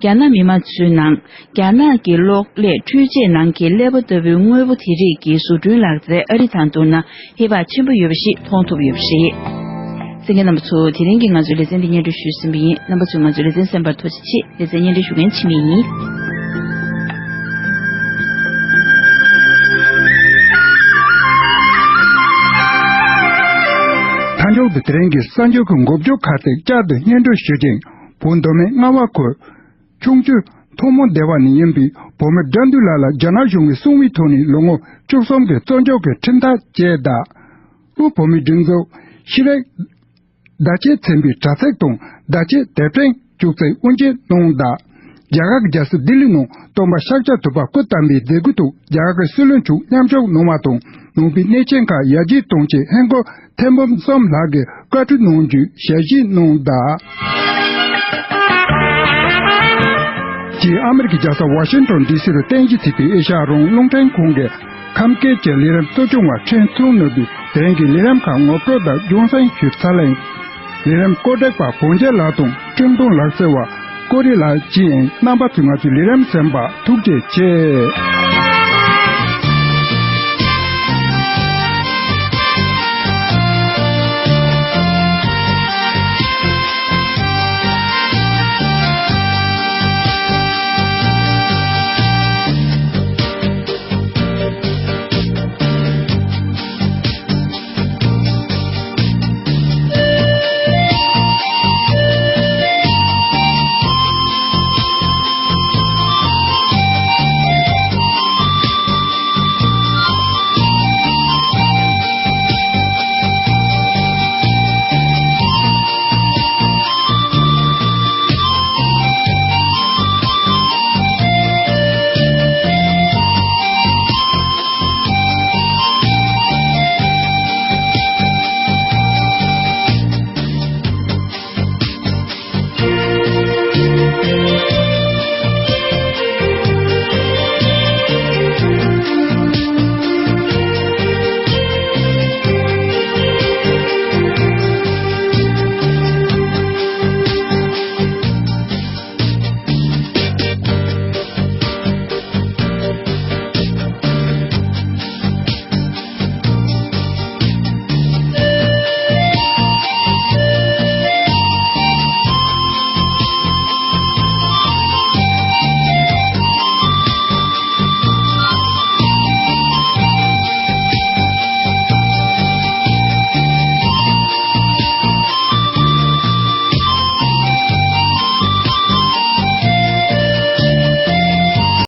རྒྱ་ནག་མི་མང་ཚོའི་ནང་རྒྱ་ནག་གི་གློག་ཀླད་འཕྲུལ་ཆས་ནང་གི་ཀླད་པ་ལྟ་བུའི་དངོས་པོ་དེ་རིགས་ཀྱི་བཟོ་སྐྲུན་ལག་རྩལ་ཨ་རི་དང་བསྡུར་ན་ཧེ་བག་ཆེན་པོ་ཡོད་པ་ཞིག་མཐོང་ཐུབ་ཡོད་པ་རེད། གསན་མཁན་རྣམ་པ་ཚོ། དེ་རིང་གི་ང་ཚོའི་ལེ་ཚན་འདི་སྙན་སྒྲོན་ཞུས་ཟིན་པ་ཡིན། རྣམ་པ་ཚོས་ང་ཚོའི་ལེ་ཚན་གསན་པར་ཐུགས་རྗེ་ཆེ། ལེ་ཚན་སྙན་སྒྲོན་ཞུ་མཁན་འཆི་མེད་ཡིན། མཐའ་མཇུག་ཏུ་དེ་རིང་གི་གསར་འགྱུར་གྱི་འགོ་བརྗོད་ཁག་ཅིག་བསྐྱར་དུ་སྙན་སྒྲོན་ཞུ་རྒྱུ་ཡིན། བོད་མདོ་སྨད་རྔ་བ་ཁུལ། ཆུང་ཆུ་མཐོ་སྨད་སྡེ་བ་ནས་ཡིན་པའི་བུད་མེད་དགྲ་འདུལ་ལགས་ལ་རྒྱ་ནག་གཞུང་གིས་སྲུང་བའི་ཐོག་ནས་ལོ་ངོ་བཅུ་གསུམ་གྱི་བཙོན་འཇུག་གི་ཁྲིམས་ཐག་བཅད་གདའ། དབུས་བོད་མིའི་སྒྲིག་འཛུགས་ཤེས་རིག་བརྡ་ཆད་ཚན་པའི་དྲ་ཚིགས་དང་བརྡ་ཆད་དེབ་ཕྲེང་བཅུ་གཅིག་དབུ་འབྱེད་གནང་གདའ། རྒྱ་གར་གྱི་རྒྱལ་ས་ལྡི་ལི་ནང་སྟོན་པ་ཤཱཀྱ་ཐུབ་པ་སྐུ་བལྟམས་པའི་མཛད་སྒོའི་ཐོག་རྒྱ་གར་གྱི་སྲིད་བློན་མཆོག་མཉམ་ཞུགས་གནང་བ་དང་། ནང་པའི་གནས་ཆེན་ཁག་ཡར་རྒྱས་གཏོང་ཆེད་ཧིན་སྒོར་ཐེར་འབུམ་གསུམ་ལྷག་གི་བཀའ་འཁྲོལ་གནང་རྒྱུའི་ཞལ་བཞེས་གནང་གདའ། ཅེས་ཨ་མི་རི་ཀའི་རྒྱལ་ས་ཝ་ཤིང་ཊོན་ཌི་སི་རུ་རྟེན་གཞི་བྱས་པའི་ཨེ་ཤ་ཡ་རང་དབང་རླུང་འཕྲིན་ཁང་གི་ཁམས་སྐད་ཀྱི་ལས་རིམ་གཙོ་སྐྱོང་བ་ཁྲེན་ཚུང་ནོར་བུས་དེ་རིང་གི་ལས་རིམ་ཁག་ངོ་སྤྲོད་དང་རྒྱུན་སྲིང་ཞུས་ཚར་ལེ། ལས་རིམ་བཀོད་སྒྲིག་པ་བོན་རྒྱལ་ལགས་དང་སྤྲིན་ཐུང་ལགས་གཙོས་པ་ཀོ་རི་ལགས་བཅས་རྣམ་པ་ཚོས་ང་ཚོའི་ལས་རིམ་གསན་པར་ཐུགས་རྗེ་ཆེ།